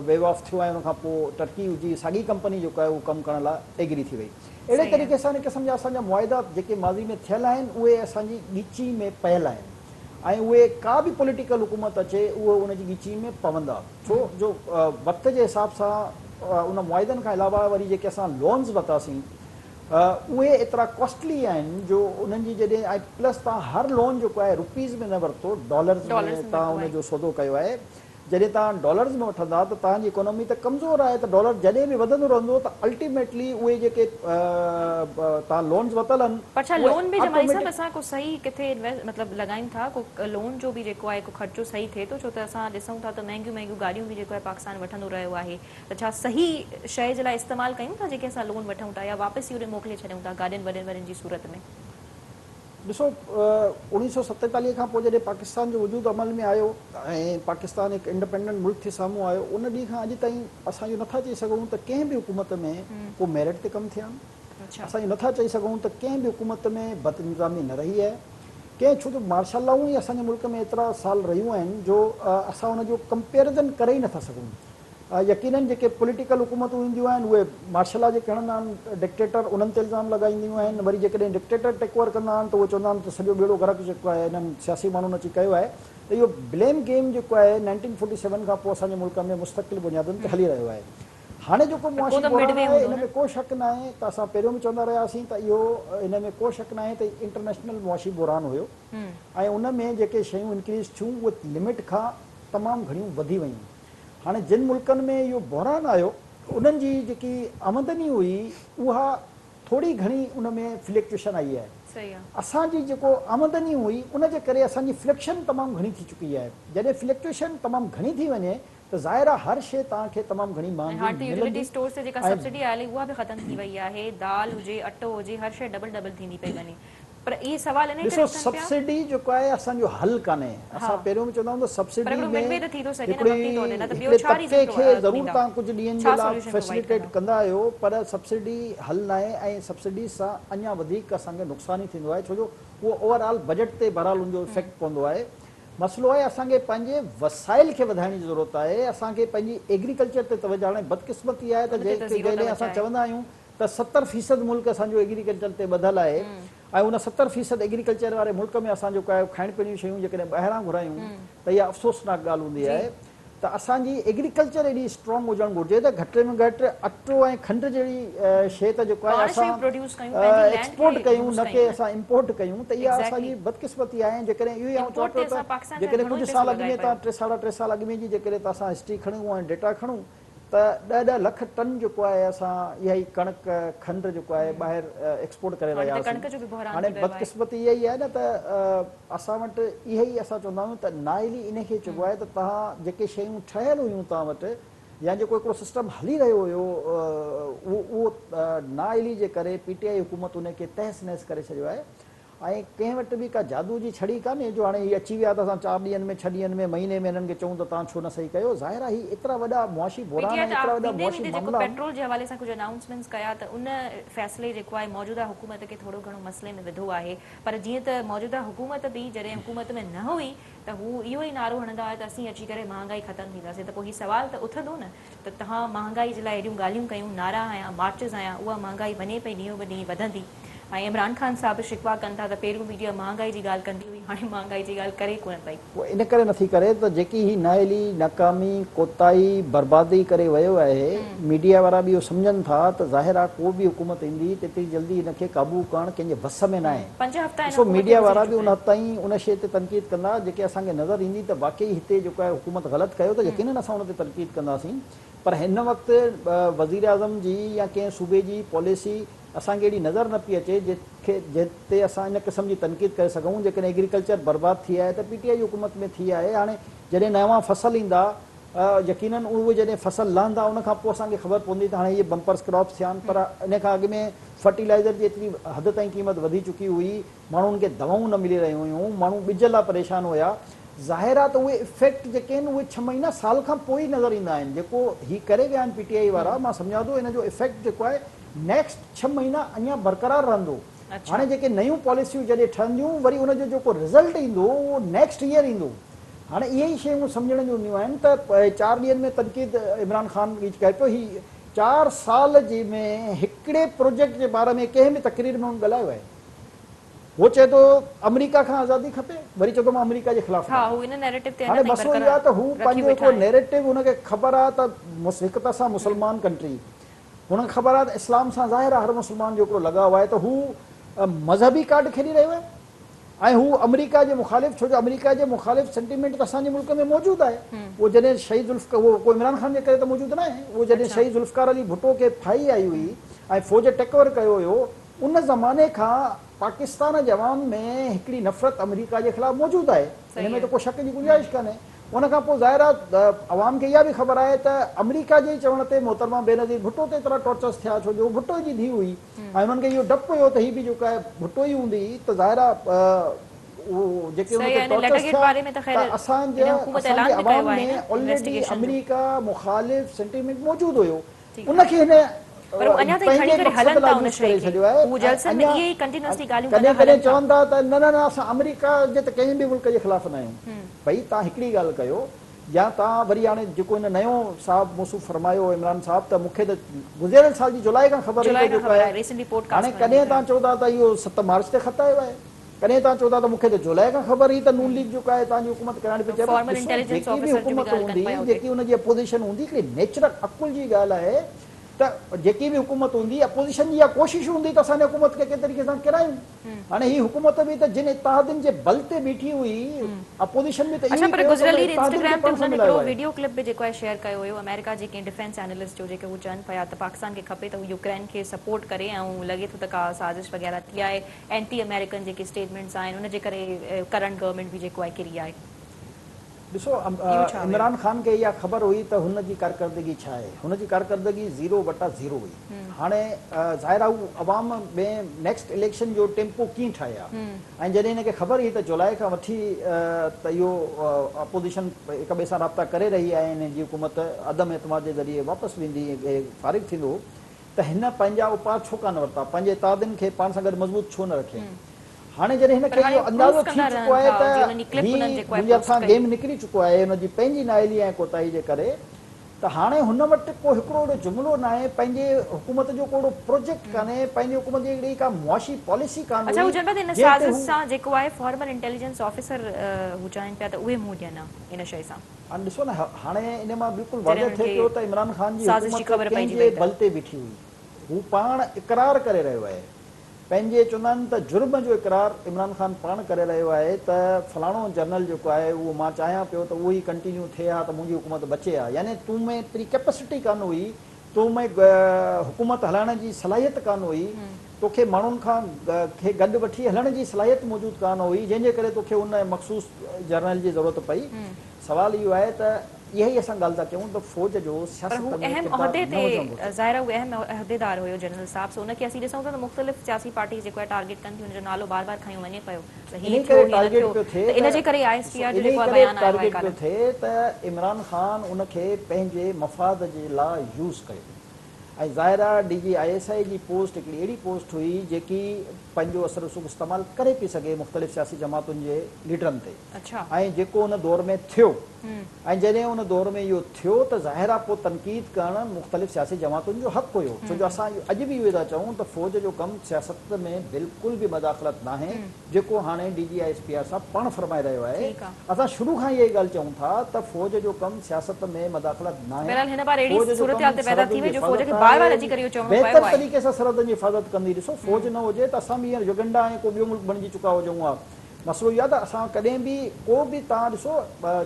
ويو آف ٿيو ۽ ان کان پوء ٽرڪي جي ساڳي ڪمپني جيڪو آهي اهو ڪم ڪرڻ لاء ايگري ٿي وئي. اهڙي طريقي سان ان قسم جا اسان جا معاهدا جيڪي ماضي ۾ ٿيل آهن اهي اسان جي ڳچي ۾ پيل آهن ۽ اهي ڪا به پوليٽيڪل حڪومت اچي اهي ان جي ڳچي ۾ پوندا ڇو جو وقت جي حساب سان ان معاهدن کان علاوه وري جيڪي اسان لونز ورتاسين اهي ايترا ڪاسٽلي آهن جو انهن جي جڏهن ۽ پلس توهان هر لون جيڪو آهي روپيز ۾ نه ورتو ڊالرز ۾ توهان ان جو سودو ڪيو آهي جڏهن توهان ڊالرز ۾ وٺندا ته توهان جي اڪانومي ته ڪمزور آهي ته ڊالر جڏهن به وڌندو رهندو ته الٽيميٽلي اهي جيڪي توهان لونز ورتل آهن پر ڇا اهي لون به جمالي صاحب آٽوميٽڪ. اسان ڪو صحيح ڪٿي انويسٽ مطلب لڳايون ٿا ڪو لون جو به جيڪو آهي ڪو خرچو صحيح ٿئي ٿو ڇو ته اسان ڏسون ٿا ته مهنگيون مهنگيون گاڏيون به جيڪو آهي پاڪستان وٺندو رهيو آهي ته ڇا صحيح شيء جي لاء استعمال ڪيون ٿا جيڪي اسان لون وٺون ٿا يا واپس ئي اڏي موڪلي ڇڏيون ٿا گاڏين وڏين وڏين جي صورت ۾. ڏسو 1947 کان پوء جڏهن پاڪستان جو وجود عمل ۾ آيو ۽ پاڪستان هڪ انڊپينڊنٽ ملڪ ٿي سامهون آيو ان ڏينهن کان اڄ تائين اسان اهو نٿا چئي سگهون ته ڪنهن به حڪومت ۾ ڪو ميرٽ تي ڪم ٿيا آهن اسان اهو نٿا چئي سگهون ته ڪنهن به حڪومت ۾ بدانتظامي نه رهي آهي ڪنهن ڇو جو مارشل لائون ئي اسان جي ملڪ ۾ ايترا سال رهيون آهن جو اسان ان جو ڪمپيرزن ڪري ئي نٿا سگهون يقينن جيڪي پوليٽيڪل حڪومتون اينديون آهن اهي مارشل لا جيڪي هڻندا آهن ڊڪٽيٽر انهن تي الزام لڳائينديون آهن وري جيڪڏهن ڊڪٽيٽر ٽيڪ اوور ڪندا آهن ته اهي چوندا آهن ته سڄو ٻيڙو غرق جيڪو آهي انهن سياسي ماڻهن اچي ڪيو آهي ته اهو بليم گيم جيڪو آهي نائنٽين فورٽي سيون کان پوء اسان جي ملڪ ۾ مستقل بنيادن تي هلي رهيو آهي هاڻي جيڪو معاشي بحران آهي ان ۾ ڪو شڪ ناهي ته اسان پهريون به چوندا رهياسين ته اهو ان ۾ ڪو شڪ ناهي ته انٽرنيشنل معاشي بحران هيو ۽ ان ۾ جيڪي شيون انڪريز ٿيون اهي لمٽ کان تمام گهڻيون وڌي ويون هاڻي جن ملڪن ۾ اهو بحران آيو انهن جي جيڪي آمدني هئي اها ٿوري گهڻي ان ۾ فليڪچوئيشن آئي آهي. اسان جي جيڪو آمدني هئي ان جي ڪري اسان جي فليڪشن تمام گهڻي ٿي چڪي آهي. جڏهن فليڪچوئيشن تمام گهڻي ٿي وڃي ته ظاهر آهي هر شيء توهان کي تمام گهڻي ۽ هاڻ مهانگي ته يوٽيلٽي ملندي اسٽورز تي جيڪا ۽ سبسڊي آيل هئي اها به ختم ٿي وئي آهي، دال هجي، اٽو هجي هر شيء ڊبل ڊبل ٿيندي پئي وڃي. پر اهي سوال انهي ڪري ڏسو اٿن پيا. سبسڊي جيڪو آهي اسان جو حل ڪانهي اسان پهريون به چوندا آهيون ته پر سبسڊي هڪڙو ۾ مڊ وي ته ٿي ٿو سگهي نه هڪڙي وقتي طور تي نه ته ٻيو هڪڙي ڇا طبقي ريزن کي ضرور ڏيندا توهان ڪجهه ڏينهن ڇا جي لاء سوليوشن پرووائيڊ فيسليٽيٽ ڪندا. ڪندا آهيو پر سبسڊي حل ناهي ۽ سبسڊي سان اڃا وڌيڪ اسان کي نقصان ئي ٿيندو آهي ڇو جو اهو اوور آل بجيٽ تي بهرحال ان جو افيڪٽ پوندو آهي مسئلو آهي اسان کي پنهنجي وسائل کي وڌائڻ جي ضرورت آهي اسان کي پنهنجي ايگريڪلچر تي توجه هاڻي بدقسمتي آهي ته ان تي ته زيرو جنهن توجه اسان آهي. چوندا آهيون ته 70% ملڪ اسان جو ايگريڪلچر تي ٻڌل آهي ۽ ان 70% ايگريڪلچر واري ملڪ ۾ اسان جيڪو آهي کائڻ پيئڻ جون شيون جيڪڏهن ٻاهران گهرايون ته اها افسوسناڪ ڳالهه هوندي آهي. ته اسان جي ايگريڪلچر ايڏي اسٽرانگ هجڻ گهرجي ته گهٽ ۾ گهٽ اٽو ۽ کنڊ جهڙي شيء ته جيڪو آهي اسان ايڪسپورٽ ڪيون نه ڪي اسان امپورٽ ڪيون ته اها اسان جي بدقسمتي آهي ۽ جيڪڏهن اهو ئي آئون چوان پيو ته جيڪڏهن ڪجهه سال اڳ ۾ تان ٽي ساڍا ٽي سال اڳ ۾ جي جيڪڏهن ته اسان هسٽري کڻون ۽ ڊيٽا کڻون ته ڏهه ڏهه لک ٽن جيڪو آهي اسان اها ئي ڪڻڪ کنڊ جيڪو آهي ٻاهر ايڪسپورٽ ڪري رهيا هئاسين هاڻي بدقسمتي اها ئي آهي نه ته اسان وٽ اها ئي اسان چوندا آهيون ته نااهلي ان کي چئبو آهي ته توهان جيڪي شيون ٺهيل هيون توهان وٽ يا جيڪو هڪڙو سسٽم هلي رهيو هيو اهو اهو نااهلي جي ڪري پي ٽي آء حڪومت ان کي تهس نهس ڪري ڇڏيو آهي ۽ ڪنهن وٽ به ڪا جادو جي ڇڙي ڪانهي جو هاڻي هي اچي ويا ته اسان چار ڏينهن ۾ ڇهه ڏينهن ۾ مهيني ۾ هنن کي چئون ته توهان ڇو نه صحيح ڪيو ظاهر آهي هي ايترا وڏا معاشي پي ٽي بحران آء ۽ ته ايترا وڏا ويندي معاشي ويندي جيڪو معاملا آهن. پيٽرول جي حوالي سان ڪجهه انائونسمينٽس ڪيا ته ان فيصلي جيڪو آهي موجوده حڪومت کي ٿورو گهڻو مسئلي ۾ وڌو آهي پر جيئن ته موجوده حڪومت به جڏهن حڪومت ۾ نه هئي ته هو اهو ئي نعرو هڻندا هيا ته اسين اچي ڪري مهانگائي ختم ٿينداسين ته پوء هي سوال ته اٿندو نه ته توهان مهانگائي جي لاء ايڏيون ڳالهيون ڪيون، نعرا هنيا، مارچز هنيا، اها مهانگائي وڃي پئي ڏينهون به ڏينهن وڌندي ۽ عمران خان صاحب به شڪوا ڪن ٿا ته پهريون ميڊيا مهانگائي جي ڳالهه ڪندي هئي هاڻي مهانگائي جي ڳالهه ڪري ڪونه پئي. اهو ان ڪري نٿي ڪري ته جيڪي هي نااهلي، ناڪامي، ڪوتاهي، بربادي ڪري ويو آهي، ميڊيا وارا به اهو سمجهن ٿا ته ظاهر آهي ڪو به حڪومت ايندي تيتري جلدي هن کي قابو ڪرڻ ڪنهن جي وس ۾ ناهي. ڏسو ميڊيا وارا به ان حد تائين ان شيء تي تنقيد ڪندا جيڪي اسان کي نظر ايندي ته واقعي هتي جيڪو آهي حڪومت غلط ڪيو ته يقينن اسان ان تي تنقيد ڪنداسين پر هن وقت وزيراعظم جي يا ڪنهن صوبي جي پاليسي اسان کي اهڙي نظر نه پئي اچي جنهن کي جنهن تي اسان ان قسم جي تنقيد ڪري سگهون جيڪڏهن ايگريڪلچر برباد ٿي آهي ته پي ٽي آء جي حڪومت ۾ ٿي آهي هاڻي جڏهن نوان فصل ايندا يقينن اهي جڏهن فصل لهندا ان کان پوء اسان کي خبر پوندي ته هاڻي اهي بمپرس ڪراپس ٿيا آهن پر ان کان اڳ ۾ فرٽيلائزر جي ايتري حد تائين قيمت وڌي چڪي هئي ماڻهن کي دوائون نه ملي رهيون هيون ماڻهو ٻج لاء پريشان هيا ظاهر آهي ته اهي افيڪٽ جيڪي آهن اهي ڇهه مهينا سال کان پوء ئي نظر ايندا آهن جيڪو هي ڪري ويا آهن پي ٽي آء وارا مان سمجهان ٿو ان جو افيڪٽ جيڪو آهي نيڪسٽ ڇهه مهينا اڃا برقرار رهندو هاڻي جيڪي نيون پاليسيون جڏهن ٺهنديون وري ان جو جيڪو رزلٽ ايندو اهو نيڪسٽ ايئر ايندو هاڻي اهي ئي شيون سمجهڻ جون هونديون آهن ته چار ڏينهن ۾ تنقيد عمران خان هي ڪري پيو هي چار سال جي ۾ هڪڙي پروجيڪٽ جي باري ۾ ڪنهن به تقرير ۾ هن ڳالهايو آهي هو چئي ٿو آمريڪا کان آزادي کپي وري چئي ٿو مان آمريڪا جي خلاف ناهيان هاڻي مسئلو اهو آهي ته هو پنهنجو هڪڙو نيريٽو هن کي خبر آهي ته هڪ ته اسان مسلمان ڪنٽري هن کي خبر آهي ته اسلام سان ظاهر آهي هر مسلمان جو هڪڙو لڳاء آهي ته هو مذهبي ڪارڊ کيڏي رهيو آهي ۽ هو آمريڪا جي مخالف ڇو جو آمريڪا جي مخالف سينٽيمينٽ ته اسان جي ملڪ ۾ موجود آهي اهو جڏهن شهيد ذوالفقار اهو ڪو عمران خان جي ڪري ته موجود ناهي اهو جڏهن شهيد ذوالفقار علي ڀٽو کي ڦاهي آئي هئي ۽ فوج ٽيڪ اوور ڪيو هيو ان زماني کان پاڪستان جي عوام ۾ هڪڙي نفرت آمريڪا جي خلاف موجود آهي ان ۾ ته ڪو شڪ جي گنجائش ڪانهي ان کان پوء ظاهر آهي عوام کي اها به خبر آهي ته آمريڪا جي ئي چوڻ تي محترمه بينظير ڀٽو تي ايترا ٽارچرس ٿيا ڇو جو هو ڀٽو جي ڌيء هئي ۽ انهن کي اهو ڊپ هيو ته هي به جيڪو آهي ڀٽو ئي هوندي ته ظاهر آهي اهو جيڪي ان تي ٽارچرس ٿيا ته اسان جي اسان جي عوام ۾ آلريڊي آمريڪا مخالف سينٽيمينٽ موجود هيو ان کي هن پنهنجي مقصد لاء يوز ڪري ڇڏيو آهي ۽ اڃا ڪڏهن ڪڏهن چون ٿا ته نه نه نه اسان آمريڪا جي ته ڪنهن به ملڪ جي خلاف نه آهيون ڀئي توهان هڪڙي ڳالهه ڪيو يا توهان وري هاڻي جيڪو هن نيو صاحب موصوف فرمايو عمران صاحب ته مون کي ته گذريل سال جي جولاء کان خبر هئي ته جيڪو آهي هاڻي ڪڏهن توهان چئو ٿا ته اهو 7 مارچ تي خط آيو آهي ڪڏهن توهان چئو ٿا ته مون کي ته جولاء کان خبر هئي ته نون ليگ جيڪو آهي توهان جي حڪومت ڪرائڻ پئي چاهي پر ڏسو جيڪي به حڪومت هوندي جيڪي ان جي اپوزيشن هوندي هڪڙي نيچرل عقل جي ڳالهه آهي ته جيڪي به حڪومت هوندي اپوزيشن جي اها ڪوشش هوندي ته اسان هن حڪومت کي ڪنهن طريقي سان ڪيرايون هاڻي هي حڪومت به ته جن اتحادين جي بل تي بيٺي هئي اپوزيشن به ته اهو اڇا ئي پر ڪيو ته گذريل انهن ڏينهن اتحادين کي انسٽاگرام تي پاڻ سان انهن ملايو هڪڙو آهي. وڊيو ڪلپ به جيڪو آهي شيئر ڪيو هيو آمريڪا جي ڪنهن ڊفينس اينالسٽ جو جيڪي هو چون پيا ته پاڪستان کي کپي ته هو يوڪرين کي سپورٽ ڪري ۽ لڳي ٿو ته ڪا سازش وغيره ٿي آهي اينٽي آمريڪن جيڪي اسٽيٽمينٽس آهن ان جي ڪري ڪرنٽ گورنمينٽ به جيڪو آهي ڪري آهي. ڏسو عمران خان کي اها خبر هئي ته هن جي ڪارڪردگي ڇا آهي هن جي ڪارڪردگي زيرو بٽا زيرو هئي هاڻي ظاهر آهي هو عوام ۾ نيڪسٽ اليڪشن جو ٽيمپو ڪيئن ٺاهي ها ۽ جڏهن هن کي خبر هئي ته جولاء کان وٺي ته اهو اپوزيشن هڪ ٻئي سان رابطا ڪري رهي آهي ۽ هن جي حڪومت عدم اعتماد جي ذريعي واپس ويندي ۽ فارغ ٿيندو ته هن پنهنجا اپاء ڇو ڪانه ورتا، پنهنجي اتحادين کي پاڻ سان گڏ مضبوط ڇو نه رکيائين؟ هاڻي جڏهن هن کي اهو اندازو ٿي چڪو آهي ته هي منهنجي هٿان گيم نڪري چڪو آهي، هن جي پنهنجي نااهلي ۽ ڪوتاهي جي ڪري، ته هاڻي هن وٽ ڪو هڪڙو اهڙو جملو ناهي، پنهنجي حڪومت جو ڪو اهڙو پروجيڪٽ ڪانهي، پنهنجي حڪومت جي اهڙي ڪا معاشي پاليسي ڪانه اڇا هئي هو چون پيا ته ان جنهن تي سازش هو. سان جيڪو آهي فارمر انٽيليجنس آفيسر هو چاهين پيا ته اهي منهن ڏين ها ان شيء سان. هاڻي ڏسو نه هاڻي ان مان بلڪل جڏهن واضح انهن ٿئي کي پيو ته عمران خان جي سازش جي حڪومت خبر ڪنهن پئجي جي وئي ته. بل تي بيٺي هئي. هو پاڻ اقرار ڪري رهيو آهي. پنهنجي چوندا آهن ته جرم جو اقرار عمران خان پاڻ ڪري رهيو آهي ته فلاڻو جنرل جيڪو آهي اهو مان چاهيان پيو ته اهو ئي ڪنٽينيو ٿئي ها ته منهنجي حڪومت بچي ها يعني تون ۾ ايتري ڪيپسٽي ڪانه هئي تو ۾ حڪومت هلائڻ جي صلاحيت ڪانه هئي توکي ماڻهن کان کي گڏ وٺي هلڻ جي صلاحيت موجود ڪانه هئي جنهن جي ڪري توکي ان مخصوص جرنل جي ضرورت پئي سوال اهو آهي ته اها ئي اسان ڳالهه ٿا ڪيون ته فوج جو پر سياست هو ۾ اهم ڪردار عهدي نه تي هجڻ گهرجي. ظاهر آهي هو اهم عهديدار هيو جنرل صاحب سو ان کي اسين ڏسون ٿا ته مختلف سياسي پارٽيز جيڪو آهي ٽارگيٽ ڪن ٿيون ان جو نالو بار بار کنيو وڃي پيو ته هي انهي ٿيو ڪري هي نه ٽارگيٽ ٿيو پيو ٿئي ته ان ته جي ڪري I S P R جو انهي جيڪو آهي ڪري بيان آيو آهي ٽارگيٽ پيو ڪالهه. ٿئي ته عمران خان ان کي پنهنجي مفاد جي لا يوز ڪيو ۽ ظاهر آهي D G I S I جي پوسٽ هڪڙي اهڙي پوسٽ هئي جيڪي پنهنجو اثر رسوخ استعمال ڪري پئي سگهي مختلف سياسي جماعتن جي ليڊرن تي ۽ جيڪو ان دور ۾ ٿيو ۽ جڏهن ان دور ۾ اهو ٿيو ته ظاهر آهي پوء تنقيد ڪرڻ مختلف سياسي جماعتن جو حق هيو ڇو جو اسان اڄ به اهو ٿا چئون ته فوج جو ڪم سياست ۾ بلڪل به مداخلت ناهي جيڪو هاڻي D G I S P R صاحب پاڻ فرمائي رهيو آهي اسان شروع کان اها ئي ڳالهه چئون ٿا ته فوج جو ڪم سياست ۾ مداخلت ناهي فوج جو ڪم سرحدن جي حفاظت آهي بهتر طريقي سان سرحدن جي حفاظت ڪندي ڏسو فوج نه هجي ته اسان به هينئر يوگنڊا ۽ ڪو ٻيو ملڪ بڻجي چڪا هجون ها مسئلو اهو آهي ته اسان ڪڏهن به ڪو به توهان ڏسو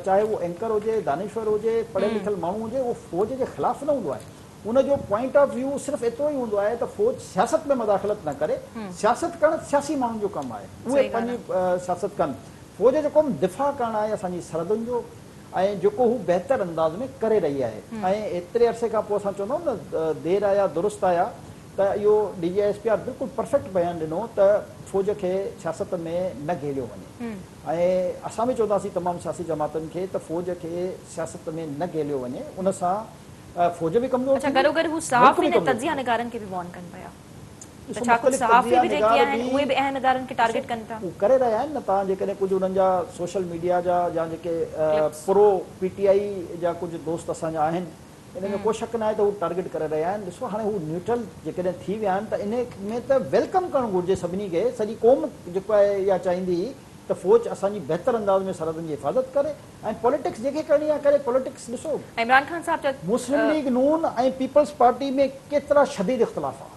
چاهي اهو اينڪر هجي، دانشور هجي، پڙهيل لکيل ماڻهو هجي اهو فوج جي خلاف نه هوندو آهي. ان جو پوائنٽ آف ويو صرف ايترو ئي هوندو آهي ته فوج سياست ۾ مداخلت نه ڪري. سياست ڪرڻ سياسي ماڻهن جو ڪم آهي. اهي پنهنجي سياست ڪن. فوج جو ڪم دفاع ڪرڻ آهي اسان جي سرحدن جو ۽ جيڪو هو بهتر انداز ۾ ڪري رهي آهي ۽ ايتري عرصي کان پوء اسان چوندا آهيون نه دير آيا درست آيا. ته اهو D G I S P R بلڪل پرفيڪٽ بيان ڏنو ته فوج کي سياست ۾ نه گهيليو وڃي ۽ اسان به چونداسين تمام سياسي جماعتن کي ته فوج کي سياست ۾ نه گهيليو وڃي ان سان فوج به ڪمزور اڇا ٿيندي گڏوگڏ هو ملڪ به صحافين ۽ ڪمزور تجزيه ٿيندو. نگارن کي به وارن ڪن پيا ته ڏسو ڇا ڪجهه مختلف صحافي تجزيه به جيڪي نگار آهن به اهي به اهم ادارن کي ڏسو ٽارگيٽ ڪن ٿا. هو ڪري رهيا آهن نه توهان جيڪڏهن ڪجهه انهن جا سوشل ميڊيا جا يا جيڪي ڪلپس. پرو پي ٽي آئي جا ڪجهه دوست اسان جا آهن ان ۾ ڪو شڪ ناهي ته هو ٽارگيٽ ڪري رهيا آهن، ڏسو هاڻي هو نيوٽرل جيڪڏهن ٿي ويا آهن ته انهي ۾ ته welcome ڪرڻ گهرجي سڀني کي، سڄي قوم جيڪو آهي اها چاهيندي ته فوج اسان جي بهتر انداز ۾ سرحدن جي حفاظت ڪري ۽ پوليٽڪس جنهن کي ڪرڻي آهي ڪري، پوليٽڪس ڏسو عمران خان صاحب جا مسلم ليگ نون ۽ پيپلز پارٽي ۾ ڪيترا شديد اختلاف آ،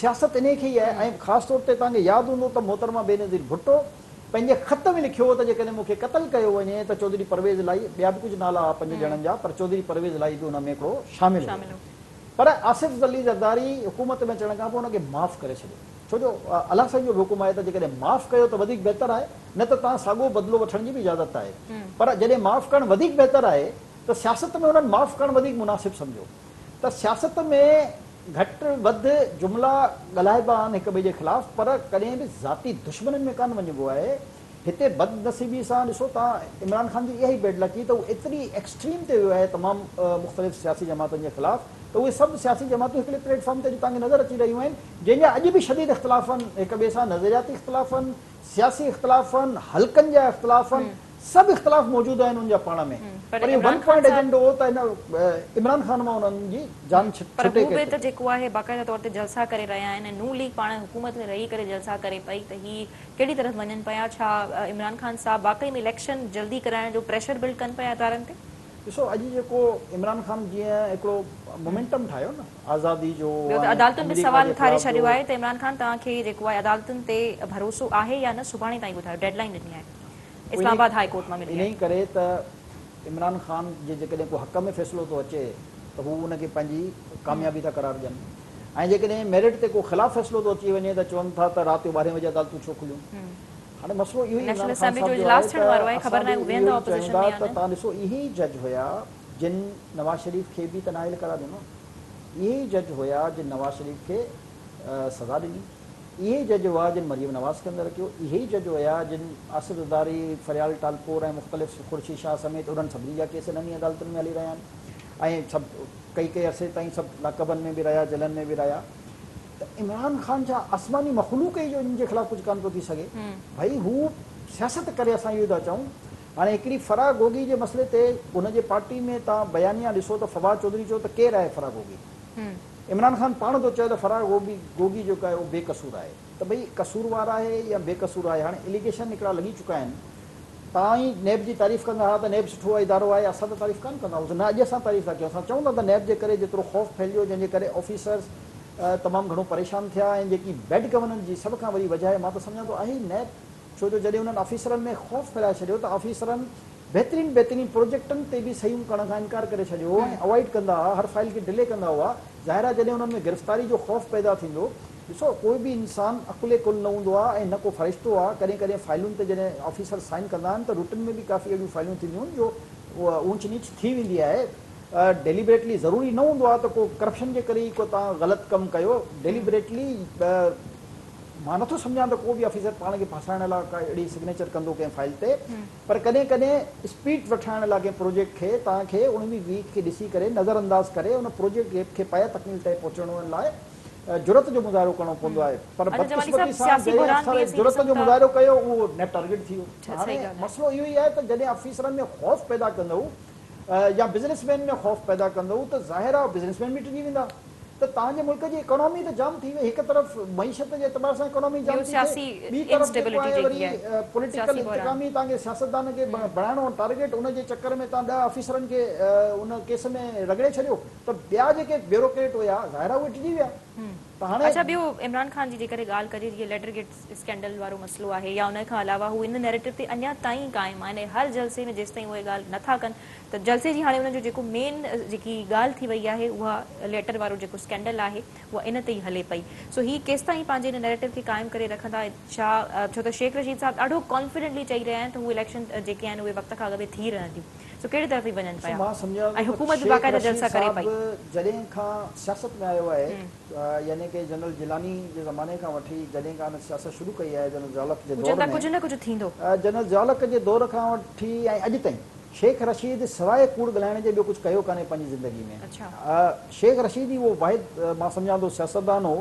سياست انهي کي ئي آهي ۽ خاص طور تي توهان کي ياد هوندو ته محترمه بينظير ڀٽو پنهنجي خط ۾ لکيو هو ته جيڪڏهن مون کي قتل ڪيو وڃي ته چوڌري پرويز الاهي، ٻيا به ڪجهه نالا هئا پنج ڄڻن جا پر چوڌري پرويز الاهي به ان ۾ هڪڙو شامل هيو. پر آصف علي زرداري حڪومت ۾ اچڻ کان پوء ان کي معاف ڪري ڇڏيو. ڇو جو الله سائين جو به حڪم آهي ته جيڪڏهن معاف ڪيو ته وڌيڪ بهتر آهي نه ته توهان ساڳو بدلو وٺڻ جي به اجازت آهي. پر جڏهن معاف ڪرڻ وڌيڪ بهتر آهي ته سياست ۾ انهن معاف ڪرڻ وڌيڪ مناسب سمجهيو ته سياست ۾ گهٽ وڌ جملا ڳالهائبا آهن هڪ ٻئي جي خلاف پر ڪڏهن به ذاتي دشمنين ۾ ڪانه وڃبو آهي. هتي بدنصيبي سان ڏسو تان عمران خان جي اها ئي بيڊ لڪي ته هو ايتري ايڪسٽريم تي ويو آهي تمام مختلف سياسي جماعتن جي خلاف ته اهي سڀ سياسي جماعتون هڪڙي پليٽ فارم تي اڄ توهان کي نظر اچي رهيون آهن جنهن جا اڄ به شديد اختلاف آهن هڪ ٻئي سان نظرياتي اختلاف آهن سياسي اختلاف آهن حلقن جا اختلاف آهن سڀ اختلاف موجود آهن انهن جا پاڻ ۾ پر پر اهو عمران ون خان پوائنٽ صاحب ايجنڊو هو ته هن عمران خان مان انهن جي جان پر ڇٽي هو به ڪيتري. ته جيڪو آهي باقاعده طور تي جلسا ڪري رهيا آهن ۽ نون ليگ پاڻ حڪومت ۾ رهي ڪري جلسا ڪري پئي ته هي ڪهڙي طرف وڃن پيا ڇا عمران خان صاحب واقعي ۾ اليڪشن جلدي ڪرائڻ جو پريشر بلڊ ڪن پيا ادارن تي؟ ڏسو اڄ جيڪو عمران خان جيئن هڪڙو مومينٽم ٺاهيو نه آزادي جو ٻيو ته ۽ عدالتن به آمريڪا سوال جي اٿاري خلاف ڇڏيو جو آهي ته عمران خان توهان کي جيڪو آهي عدالتن تي ڀروسو آهي يا نه سڀاڻي تائين ٻڌايو ڊيڊ لائين ڏني آهي اسلام آباد هاء ڪورٽ مان ملي آهي. انهي ڪري ته عمران خان جي جيڪڏهن ڪو حق ۾ فيصلو ٿو اچي ته هو ان کي پنهنجي ڪاميابي ٿا قرار ڏين ۽ جيڪڏهن ميرٽ تي ڪو خلاف فيصلو ٿو اچي وڃي ته چون ٿا ته رات جو ٻارهين بجي عدالتون ڇو کليون. هاڻي مسئلو اهو ئي نيشنل عمران خان اسيمبلي صاحب جو جو اجلاس آهي ٿيڻ ته وارو آهي اسان خبر به ناهي هو اهو ويهندا ئي چيون اپوزيشن ٿا ۾ يا ته نه. توهان ڏسو اهي ئي جج هيا جن نواز شريف کي به ته نااهل قرار ڏنو اهي ئي جج هيا جن نواز شريف کي سزا ڏني اهي ئي جج هئا جن مريم نواز کي اندر رکيو، اهي ئي جج هيا جن آصف زرداري، فريال ٽالپور ۽ مختلف خورشيد شاهه سميت انهن سڀني جا ڪيس انهن ئي عدالتن ۾ هلي رهيا آهن ۽ سڀ ڪئي ڪئي عرصي تائين سڀ لاڪبن ۾ به رهيا جيلن ۾ به رهيا ته عمران خان ڇا آسماني مخلوق ئي جو ان جي خلاف ڪجهه ڪانه پيو ٿي سگهي؟ ڀئي هو سياست ڪري اسان اهو ئي ٿا چئون هاڻي هڪڙي فرح گوگي جي مسئلي تي ان جي پارٽي ۾ توهان بيانيا ڏسو ته فواد چوڌري چيو ته ڪير آهي فرح گوگي؟ عمران خان پاڻ ٿو چئي ته فرح گوگي جيڪو آهي اهو بي قصور آهي ته ڀئي قصوروار آهي يا بي قصور آهي هاڻي اليگيشن هڪڙا لڳي چڪا آهن توهان ئي نيب جي تعريف ڪندا ها ته نيب سٺو ادارو آهي اسان ته تعريف ڪانه ڪندا هئاسين نه اڄ اسان تعريف ٿا ڪيون اسان چئون ٿا ته نيب جي ڪري جيترو خوف ڦهلجو جنهن جي ڪري آفيسرز تمام گهڻو پريشان ٿيا ۽ جيڪي بيڊ گورننس جي سڀ کان وڏي وجهه آهي مان ته سمجهان ٿو آهي ئي نيب ڇو جو جڏهن انهن آفيسرن ۾ خوف ڦهلائي ڇڏيو ته آفيسرن بهترين بهترين پروجيڪٽن تي به صحيحون ڪرڻ کان انڪار ڪري ڇڏيو هو ۽ اوائڊ ڪندا ها هر فائل کي ڊلي ڪندا هئا ظاهر آهي جڏهن انهن ۾ گرفتاري جو خوف پيدا ٿيندو ڏسو ڪوئي به انسان عقل ڪل نه هوندو آهي ۽ نه ڪو فرشتو آهي ڪڏهن ڪڏهن فائلن تي جڏهن آفيسر سائن ڪندا آهن ته روٽين ۾ به ڪافي اهڙيون فائلون ٿينديون آهن جو اونچ نيچ ٿي ويندي آهي ڊيليبريٽلي ضروري نه هوندو آهي ته ڪو ڪرپشن جي ڪري ئي ڪو توهان غلط ڪم ڪيو ڊيليبريٽلي مان نٿو سمجهان ته ڪو به آفيسر پاڻ کي ڦاسائڻ لاء ڪا اهڙي سگنيچر ڪندو ڪنهن فائل تي پر ڪڏهن ڪڏهن اسپيڊ وٺرائڻ لاء ڪنهن پروجيڪٽ کي توهان کي اڻويهه ويهه کي ڏسي ڪري نظر انداز ڪري ان پروجيڪٽ کي پايه تڪميل تائين پهچڻ لاء جرئت جو مظاهرو ڪرڻو پوندو آهي پر بدقسمتي سان جنهن افسر جرئت جو مظاهرو ڪيو اهو نيب ٽارگيٽ ٿي ويو هاڻي مسئلو اهو ئي آهي ته جڏهن آفيسرن ۾ خوف پيدا ڪندؤ يا بزنس مين ۾ خوف پيدا ڪندؤ ته ظاهر آهي بزنس مين به ڊڄي ويندا ته توهان جي ملڪ جي اڪانومي ته جام ٿي وئي هڪ طرف معيشت جي اعتبار سان اڪانومي جام ٿي ٿئي ٻي طرف جيڪو آهي وري پوليٽيڪل انتقامي توهان کي سياستدان کي بڻائڻو ٽارگيٽ ان جي چڪر ۾ توهان 10 آفيسرن کي ان ڪيس ۾ رڳڙي ڇڏيو ته ٻيا جيڪي بيوروڪريٽ هيا ظاهر آهي اهي ڊڄي ويا ته هاڻي اڇا ٻيو عمران خان جي جيڪڏهن ڳالهه ڪجي جيئن ليٽر گيٽ اسڪينڊل وارو مسئلو آهي يا ان کان علاوه هو ان نيريٽو تي اڃا تائين قائم آهن ۽ هر جلسي ۾ جيستائين اهي ڳالهه نه ٿا ڪن ته جلسي جي هاڻي انهن جو جيڪو مين جيڪي ڳالهه ٿي وئي آهي اها ليٽر وارو جيڪو اسڪينڊل آهي اها ان تي ئي هلي پئي سو هي ڪيستائين پنهنجي ان نيريٽو کي قائم ڪري رکندا ڇا ڇو ته شيخ رشيد صاحب ڏاڍو ڪانفيڊنٽلي چئي رهيا آهن ته هو اليڪشن جيڪي آهن اهي وقت کان اڳ ۾ ٿي رهنديون سو ڪهڙي طرف هي وڃن پيا مان سمجهان ۽ ٿو ته حڪومت به شيخ باقاعده رشيد جلسا ڪري صاحب پئي. جڏهن کان سياست ۾ آيو آهي يعني ڪه جنرل جيلاني جي زماني کان وٺي جڏهن کان هن سياست شروع ڪئي آهي جنرل ضياء الحق جي هو دور چون ٿا ۾ ڪجهه نه ڪجهه ٿيندو. جنرل ضياء الحق جي دور کان وٺي ۽ اڄ تائين شيخ رشيد سواء ڪوڙ ڳالهائڻ جي ٻيو ڪجهه ڪيو ڪانهي پنهنجي زندگي ۾. شيخ رشيد ئي اهو واحد مان سمجهان ٿو سياستدان هو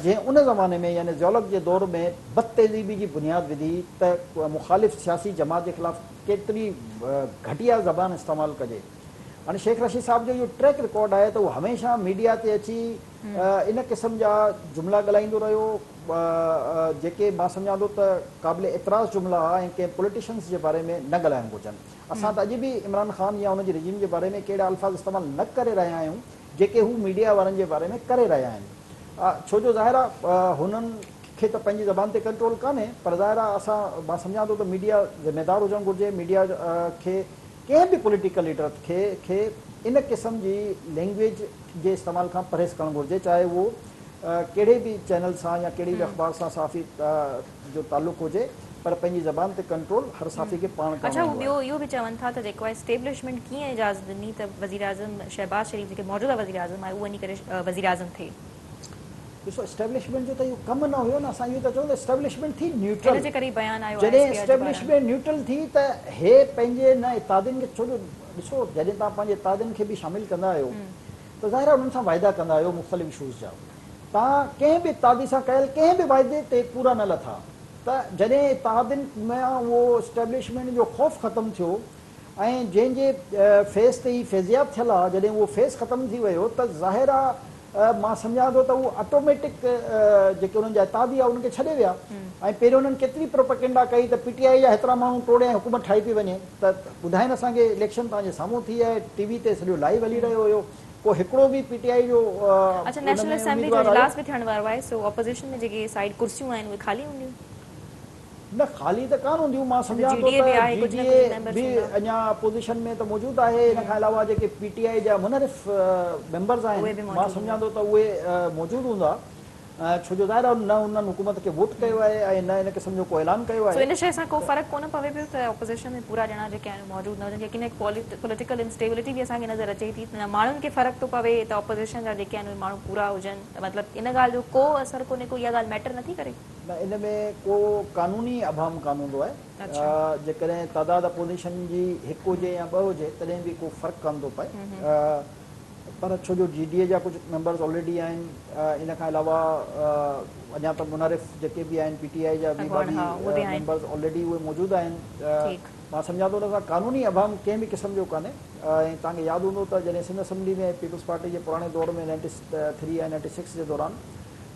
جنهن ان زماني ۾ يعني ضياء الحق جي دور ۾ بدتهذيبي جي بنياد وڌي ته مخالف سياسي جماعت جي خلاف ڪيتري گهٽيا زبان استعمال ڪجي. هاڻي شيخ رشيد صاحب جو اهو ٽريڪ رڪارڊ آهي ته هو هميشه ميڊيا تي اچي ان قسم جا جملا ڳالهائيندو رهيو جيڪي مان سمجهان ٿو ته قابل اعتراض جملا هئا ۽ ڪنهن پوليٽيشنز جي باري ۾ نه ڳالهائڻ گهرجن. اسان ته اڄ به عمران خان يا ان جي رجيم جي باري ۾ ڪهڙا الفاظ استعمال نه ڪري رهيا آهيون جيڪي هو ميڊيا وارن جي باري ۾ ڪري رهيا آهن ڇو جو ظاهر آهي هنن کي ته پنهنجي زبان تي ڪنٽرول ڪانهي پر ظاهر آهي اسان مان سمجهان ٿو ته ميڊيا ذميدار هجڻ گهرجي ميڊيا کي ڪنهن به پوليٽيڪل ليڊر کي کي ان قسم جي لينگويج جي استعمال کان پرهيز ڪرڻ گهرجي چاهي اهو ڪهڙي به چينل سان يا ڪهڙي به اخبار سان صحافي جو تعلق هجي پر پنهنجي زبان تي ڪنٽرول هر صحافي کي پاڻ اڇا ڪرڻو هو هوندو ٻيو آهي. اهو به چون ٿا ته جيڪو آهي اسٽيبلشمينٽ ڪيئن اجازت ڏني ته وزيراعظم شهباز شريف جيڪي موجوده وزيراعظم آهي اهو وڃي ڪري وزيراعظم ٿئي. ڏسو اسٽيبلشمينٽ جو ته اهو ڪم نه هيو نه اسان اهو ٿا چئون ته اسٽيبلشمينٽ ٿي نيوٽرل ان جي ڪري ئي بيان آيو I S جڏهن پي آر جي پاران. اسٽيبلشمينٽ نيوٽرل ٿي ته هي پنهنجي نه اتحادين کي ڇو جو ڏسو جڏهن توهان پنهنجي اتحادين کي به شامل ڪندا آهيو ته ظاهر آهي انهن سان واعدا ڪندا آهيو مختلف اشوز جا توهان ڪنهن به اتحادي سان ڪيل ڪنهن به واعدي تي پورا نه لٿا ته جڏهن اتحادين مان اهو اسٽيبلشمينٽ جو خوف ختم ٿيو ۽ جنهن جي فيس تي هي فيضياب ٿيل آ جڏهن اهو فيس ختم ٿي ويو ته ظاهر آ مان سمجهان ٿو ته هو آٽوميٽڪ جيڪي انهن جا اتحادي هئا انهن کي ڇڏي ويا ۽ پهريون انهن ڪيتري پروپيگنڊا ڪئي ته پي ٽي آء جا هيترا ماڻهو ٽوڙي ۽ حڪومت ٺاهي پئي وڃي ته ٻڌائين اسان کي اليڪشن توهان جي سامهون ٿي آهي ٽي وي تي سڄو لائيو هلي رهيو هيو پوء هڪڙو به پي ٽي آء جو اڇا ان نيشنل ۾ اسيمبلي جو اميدوار آيو. اجلاس به ٿيڻ وارو آهي سو اپوزيشن ۾ جيڪي سائيڊ ڪرسيون آهن اهي خالي هونديون. نه خالي ته ڪانه هونديون مان ڇو ته سمجهان جي ٿو ڊي اي ته به آهي جي ڪجهه ڊي نه ڪجهه اي ميمبرس به هوندا. اڃا اپوزيشن ۾ ته موجود آهي ان کان علاوه جيڪي پي ٽي آء جا منحرف ميمبرز اهي آهن به مان موجود سمجهان هوندا. ٿو ته اهي موجود هوندا ڇو جو ظاهر آهي نه انهن حڪومت کي ووٽ ڪيو آهي ۽ نه ان قسم جو ڪو اعلان ڪيو سو آهي. ان شيء سان ڪو فرق ڪونه پوي پيو ته اپوزيشن ۾ پورا ڄڻا جيڪي آهن موجود نه هجن يقينن هڪ پوليٽيڪل انسٽيبلٽي به اسان کي نظر اچي ٿي نه ماڻهن کي فرق ٿو پوي ته اپوزيشن جا جيڪي آهن اهي ماڻهو پورا هجن مطلب ان ڳالهه جو ڪو اثر ڪونهي ڪو اها ڳالهه ميٽر نٿي ڪري. نه ان ۾ ڪو قانوني ابهام ڪانه هوندو آهي. جيڪڏهن تعداد اپوزيشن جي هڪ هجي يا ٻه هجي تڏهن به ڪو فرق ڪانه ٿو پئي پر ڇو جو جي ڊي اي جا ڪجهه ميمبرز آلريڊي آهن ان کان علاوه اڃا ته منحرف جيڪي به آهن پي ٽي آء جا ٻي اڳواڻ باقي ها اهي به آهن. ميمبرز آلريڊي اهي موجود آهن ته ٺيڪ. مان سمجهان ٿو ان سان قانوني ابهام ڪنهن به قسم جو ڪانهي ۽ توهان کي ياد هوندو ته جڏهن سنڌ اسيمبلي ۾ پيپلز پارٽي جي پراڻي دور ۾ 93 ۽ 96 جي دوران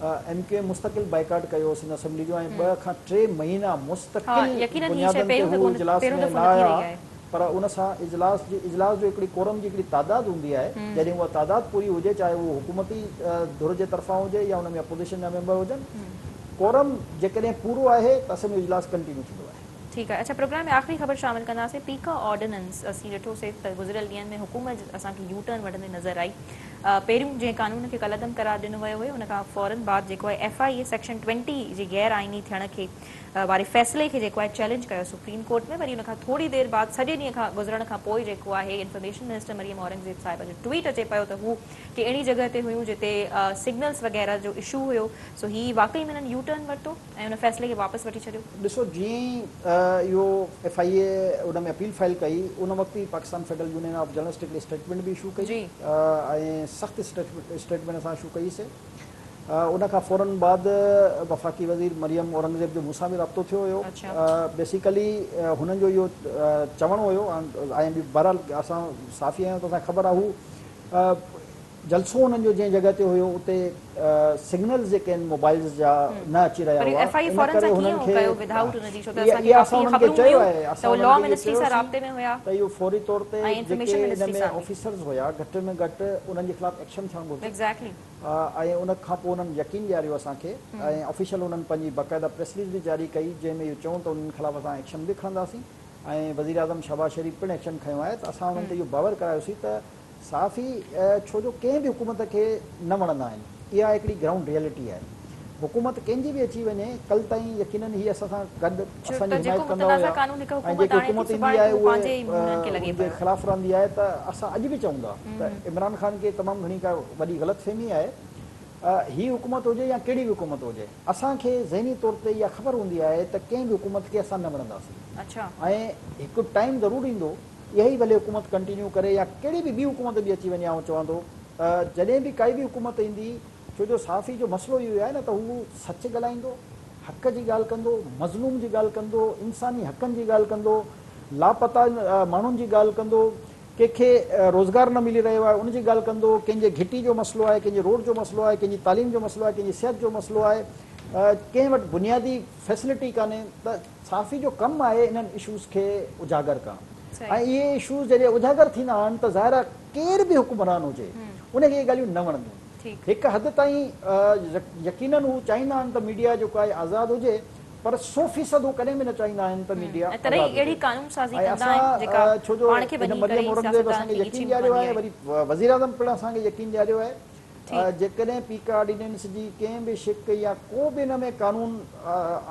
ايم ڪيو ايم مستقل بائيڪاٽ ڪيو هو سنڌ اسيمبلي جو ۽ ٻه کان ٽي مهينا ها مستقل يقينن هي شيء بنيادن تي پهريون هو دفعو اجلاس پهريون ۾ دفعو نه نه ٿي آيا رهي آهي. پر ان سان اجلاس جي اجلاس جو هڪڙي ڪورم جي هڪڙي تعداد هوندي آهي جڏهن اها تعداد پوري هجي چاهي اهو حڪومتي ڌر جي طرفان هجي يا ان ۾ اپوزيشن جا ميمبر هجن ڪورم جيڪڏهن پورو آهي ته اسيمبلي اجلاس ڪنٽينيو ٿيندو آهي. ٺيڪ آهي اڇا پروگرام ۾ آخري خبر شامل ڪنداسين پيڪا آرڊيننس اسين ڏٺو سي ته گذريل ڏينهن ۾ حڪومت اسان کي يو ٽرن وٺندي نظر آئي پهريون جنهن قانون کي ڪالعدم قرار ڏنو ويو هيو ان کان فورن بعد جيڪو آهي F I A section twenty جي غير آئيني ٿيڻ کي واري فيصلي کي جيڪو آهي چئلينج ڪيو سپريم ڪورٽ ۾ وري ان کان ٿوري دير بعد سڄي ڏينهن کان گذرڻ کان پوء جيڪو آهي انفارميشن منسٽر مريم اورنگزيب صاحبه جو ٽوئيٽ اچي پيو ته هو ڪي اهڙي جڳهه تي هيون جتي سگنلز وغيره جو اشو هيو سو هي واقعي ۾ انهن يو ٽرن ورتو ۽ ان فيصلي کي واپس وٺي ڇڏيو. ڏسو جيئن ئي اهو F I A in ۾ appeal file ڪئي ان وقت ئي Pakistan federal union of journalist هڪڙي اسٽيٽمينٽ به اشو ڪئي ۽ سخت اسٽيٽمينٽ اسان اشو ڪئي سي ان کان فورن بعد وفاقي وزير مريم اورنگزيب جو مون سان به رابطو ٿيو هيو بيسيڪلي هنن جو اهو چوڻ هيو ۽ بهرحال اسان صحافي آهيون ته اسان کي خبر آهي هو جلسو انهن جو جنهن جڳهه تي هيو اتي سگنلز جيڪي آهن موبائلز جا نه اچي رهيا هئا ان ڪري هنن کي اها اسان انهن کي چيو آهي اسان انهن کي اهو چيوسين ته اهو فوري طور تي جيڪي ان ۾ آفيسرز هيا گهٽ ۾ گهٽ انهن جي خلاف ايڪشن ٿيڻ گهرجي ۽ ان کان پوء انهن يقين ڏياريو اسان کي ۽ آفيشل انهن پنهنجي باقاعده پريس رليز به جاري ڪئي جنهن ۾ اهو چئون ته انهن خلاف اسان ايڪشن به کڻنداسين ۽ وزيراعظم شهباز شريف پڻ ايڪشن کنيو آهي ته اسان انهن تي اهو باور ڪرايوسين ته صحافي ڇو جو ڪنهن به حڪومت کي نه وڻندا آهن اها هڪڙي گرائونڊ ريئلٽي آهي حڪومت ڪنهن جي به اچي وڃي ڪل تائين يقينن هي اسان سان گڏ اسان جي حمايت ڪندا هيا ۽ جيڪي حڪومت ايندي آهي اهي ان جي خلاف رهندي آهي ته اسان اڄ به چئون ٿا ته عمران خان کي تمام گهڻي ڪا وڏي غلط فهمي آهي هي حڪومت هجي يا ڪهڙي به حڪومت هجي اسان کي ذهني طور تي اها خبر هوندي آهي ته ڪنهن به حڪومت کي اسان نه وڻنداسين ۽ هڪ ٽائيم ضرور ايندو اها ئي ڀلي حڪومت ڪنٽينيو ڪري يا ڪهڙي به ٻي حڪومت به اچي وڃي آئون چوان ٿو ته جڏهن به ڪائي به حڪومت ايندي ڇو جو صحافي جو مسئلو اهو آهي نه ته هو سچ ڳالهائيندو، حق جي ڳالهه ڪندو، مظلوم جي ڳالهه ڪندو، انساني حقن جي ڳالهه ڪندو، لاپتا ماڻهن جي ڳالهه ڪندو، ڪنهن کي روزگار نه ملي رهيو آهي ان جي ڳالهه ڪندو، ڪنهن جي گهٽي جو مسئلو آهي، ڪنهن جي روڊ جو مسئلو آهي، ڪنهن جي تعليم جو مسئلو آهي، ڪنهن جي صحت جو مسئلو آهي، ڪنهن وٽ بنيادي فيسلٽي ڪانهي ته صحافي جو ڪم آهي انهن اشوز کي اجاگر ڪرڻ ۽ اهي اشوز جڏهن اجاگر ٿيندا آهن ته ظاهر آهي ڪير به حڪمران هجي ان کي اهي ڳالهيون نه وڻنديون هڪ حد تائين يقينن هو چاهيندا آهن ته ميڊيا جيڪو آهي آزاد هجي پر سو فيصد هو ڪڏهن به نه چاهيندا آهن ته ميڊيا آزاد هجي ۽ اسان ڇو جو هن مريم اورنگزيب اسان کي يقين ڏياريو آهي وري وزيراعظم پڻ اسان کي يقين ڏياريو آهي جيڪڏهن پيڪا آرڊيننس جي ڪنهن به شق يا ڪو به ان ۾ قانون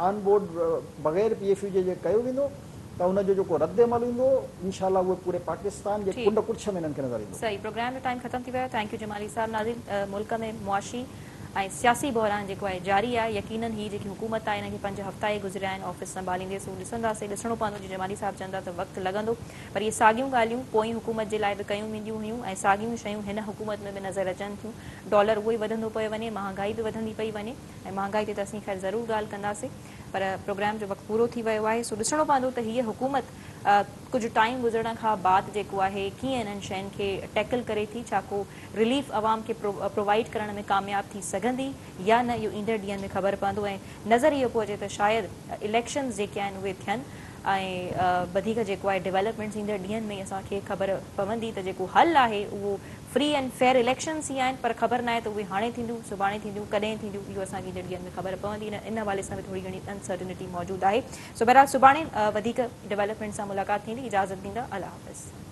آن بورڊ بغير پي ايف يو جي جي ڪيو ويندو ته ان جو جيڪو رد عمل ايندو انشاء الله اهي پوري پاڪستان جي ڪنڊ ڪڙڇ ۾ انهن کي نظر ايندو. صحيح پروگرام جو ٽائيم ختم ٿي ويو آهي thank you Jamali صاحب ناظرين ملڪ ۾ معاشي ۽ سياسي بحران جيڪو آهي جاري آهي يقينن هي جيڪي حڪومت آهي ان کي پنج هفتا ئي گذريا آهن آفيس سنڀاليندي سو ڏسنداسين ڏسڻو پوندو جي جمالي صاحب چوندا ته وقت لڳندو پر اهي ساڳيون ڳالهيون پوئين حڪومت جي لاء به ڪيون وينديون هيون ۽ ساڳيون شيون هن حڪومت ۾ به نظر اچن ٿيون. ڊالر اهو ئي وڌندو پيو وڃي، مهانگائي به وڌندي پئي وڃي ۽ مهانگائي تي ته اسين خير ضرور ڳالهه ڪنداسين پر پروگرام جو وقت پورو ٿي ويو آهي سو ڏسڻو پوندو ته هيء حڪومت ڪجهه ٽائيم گذرڻ کان بعد جيڪو آهي ڪيئن انهن شين کي ٽيڪل ڪري ٿي، ڇا ڪو رليف عوام کي پرووائيڊ ڪرڻ ۾ ڪامياب ٿي سگهندي يا نه اهو ايندڙ ڏينهن ۾ خبر پوندو ۽ نظر اهو پيو اچي ته شايد اليڪشنز جيڪي آهن اهي ٿين ۽ وڌيڪ جيڪو آهي ڊولپمينٽس ايندڙ ڏينهن ۾ ئي اسان کي خبر پوندي ته جيڪو حل آهي اهو فري اينڊ فيئر اليڪشنس ئي آهن پر خبر ناهي ته اهي هاڻي ٿينديون سڀاڻي ٿينديون ڪڏهن ٿينديون اهو اسان کي ايندڙ ڏينهن ۾ خبر پوندي ان حوالي سان به ٿوري گهڻي انسرٽنٽي موجود آهي سو بهرحال سڀاڻي وڌيڪ ڊولپمينٽ سان ملاقات ٿيندي اجازت ڏيندا الله حافظ.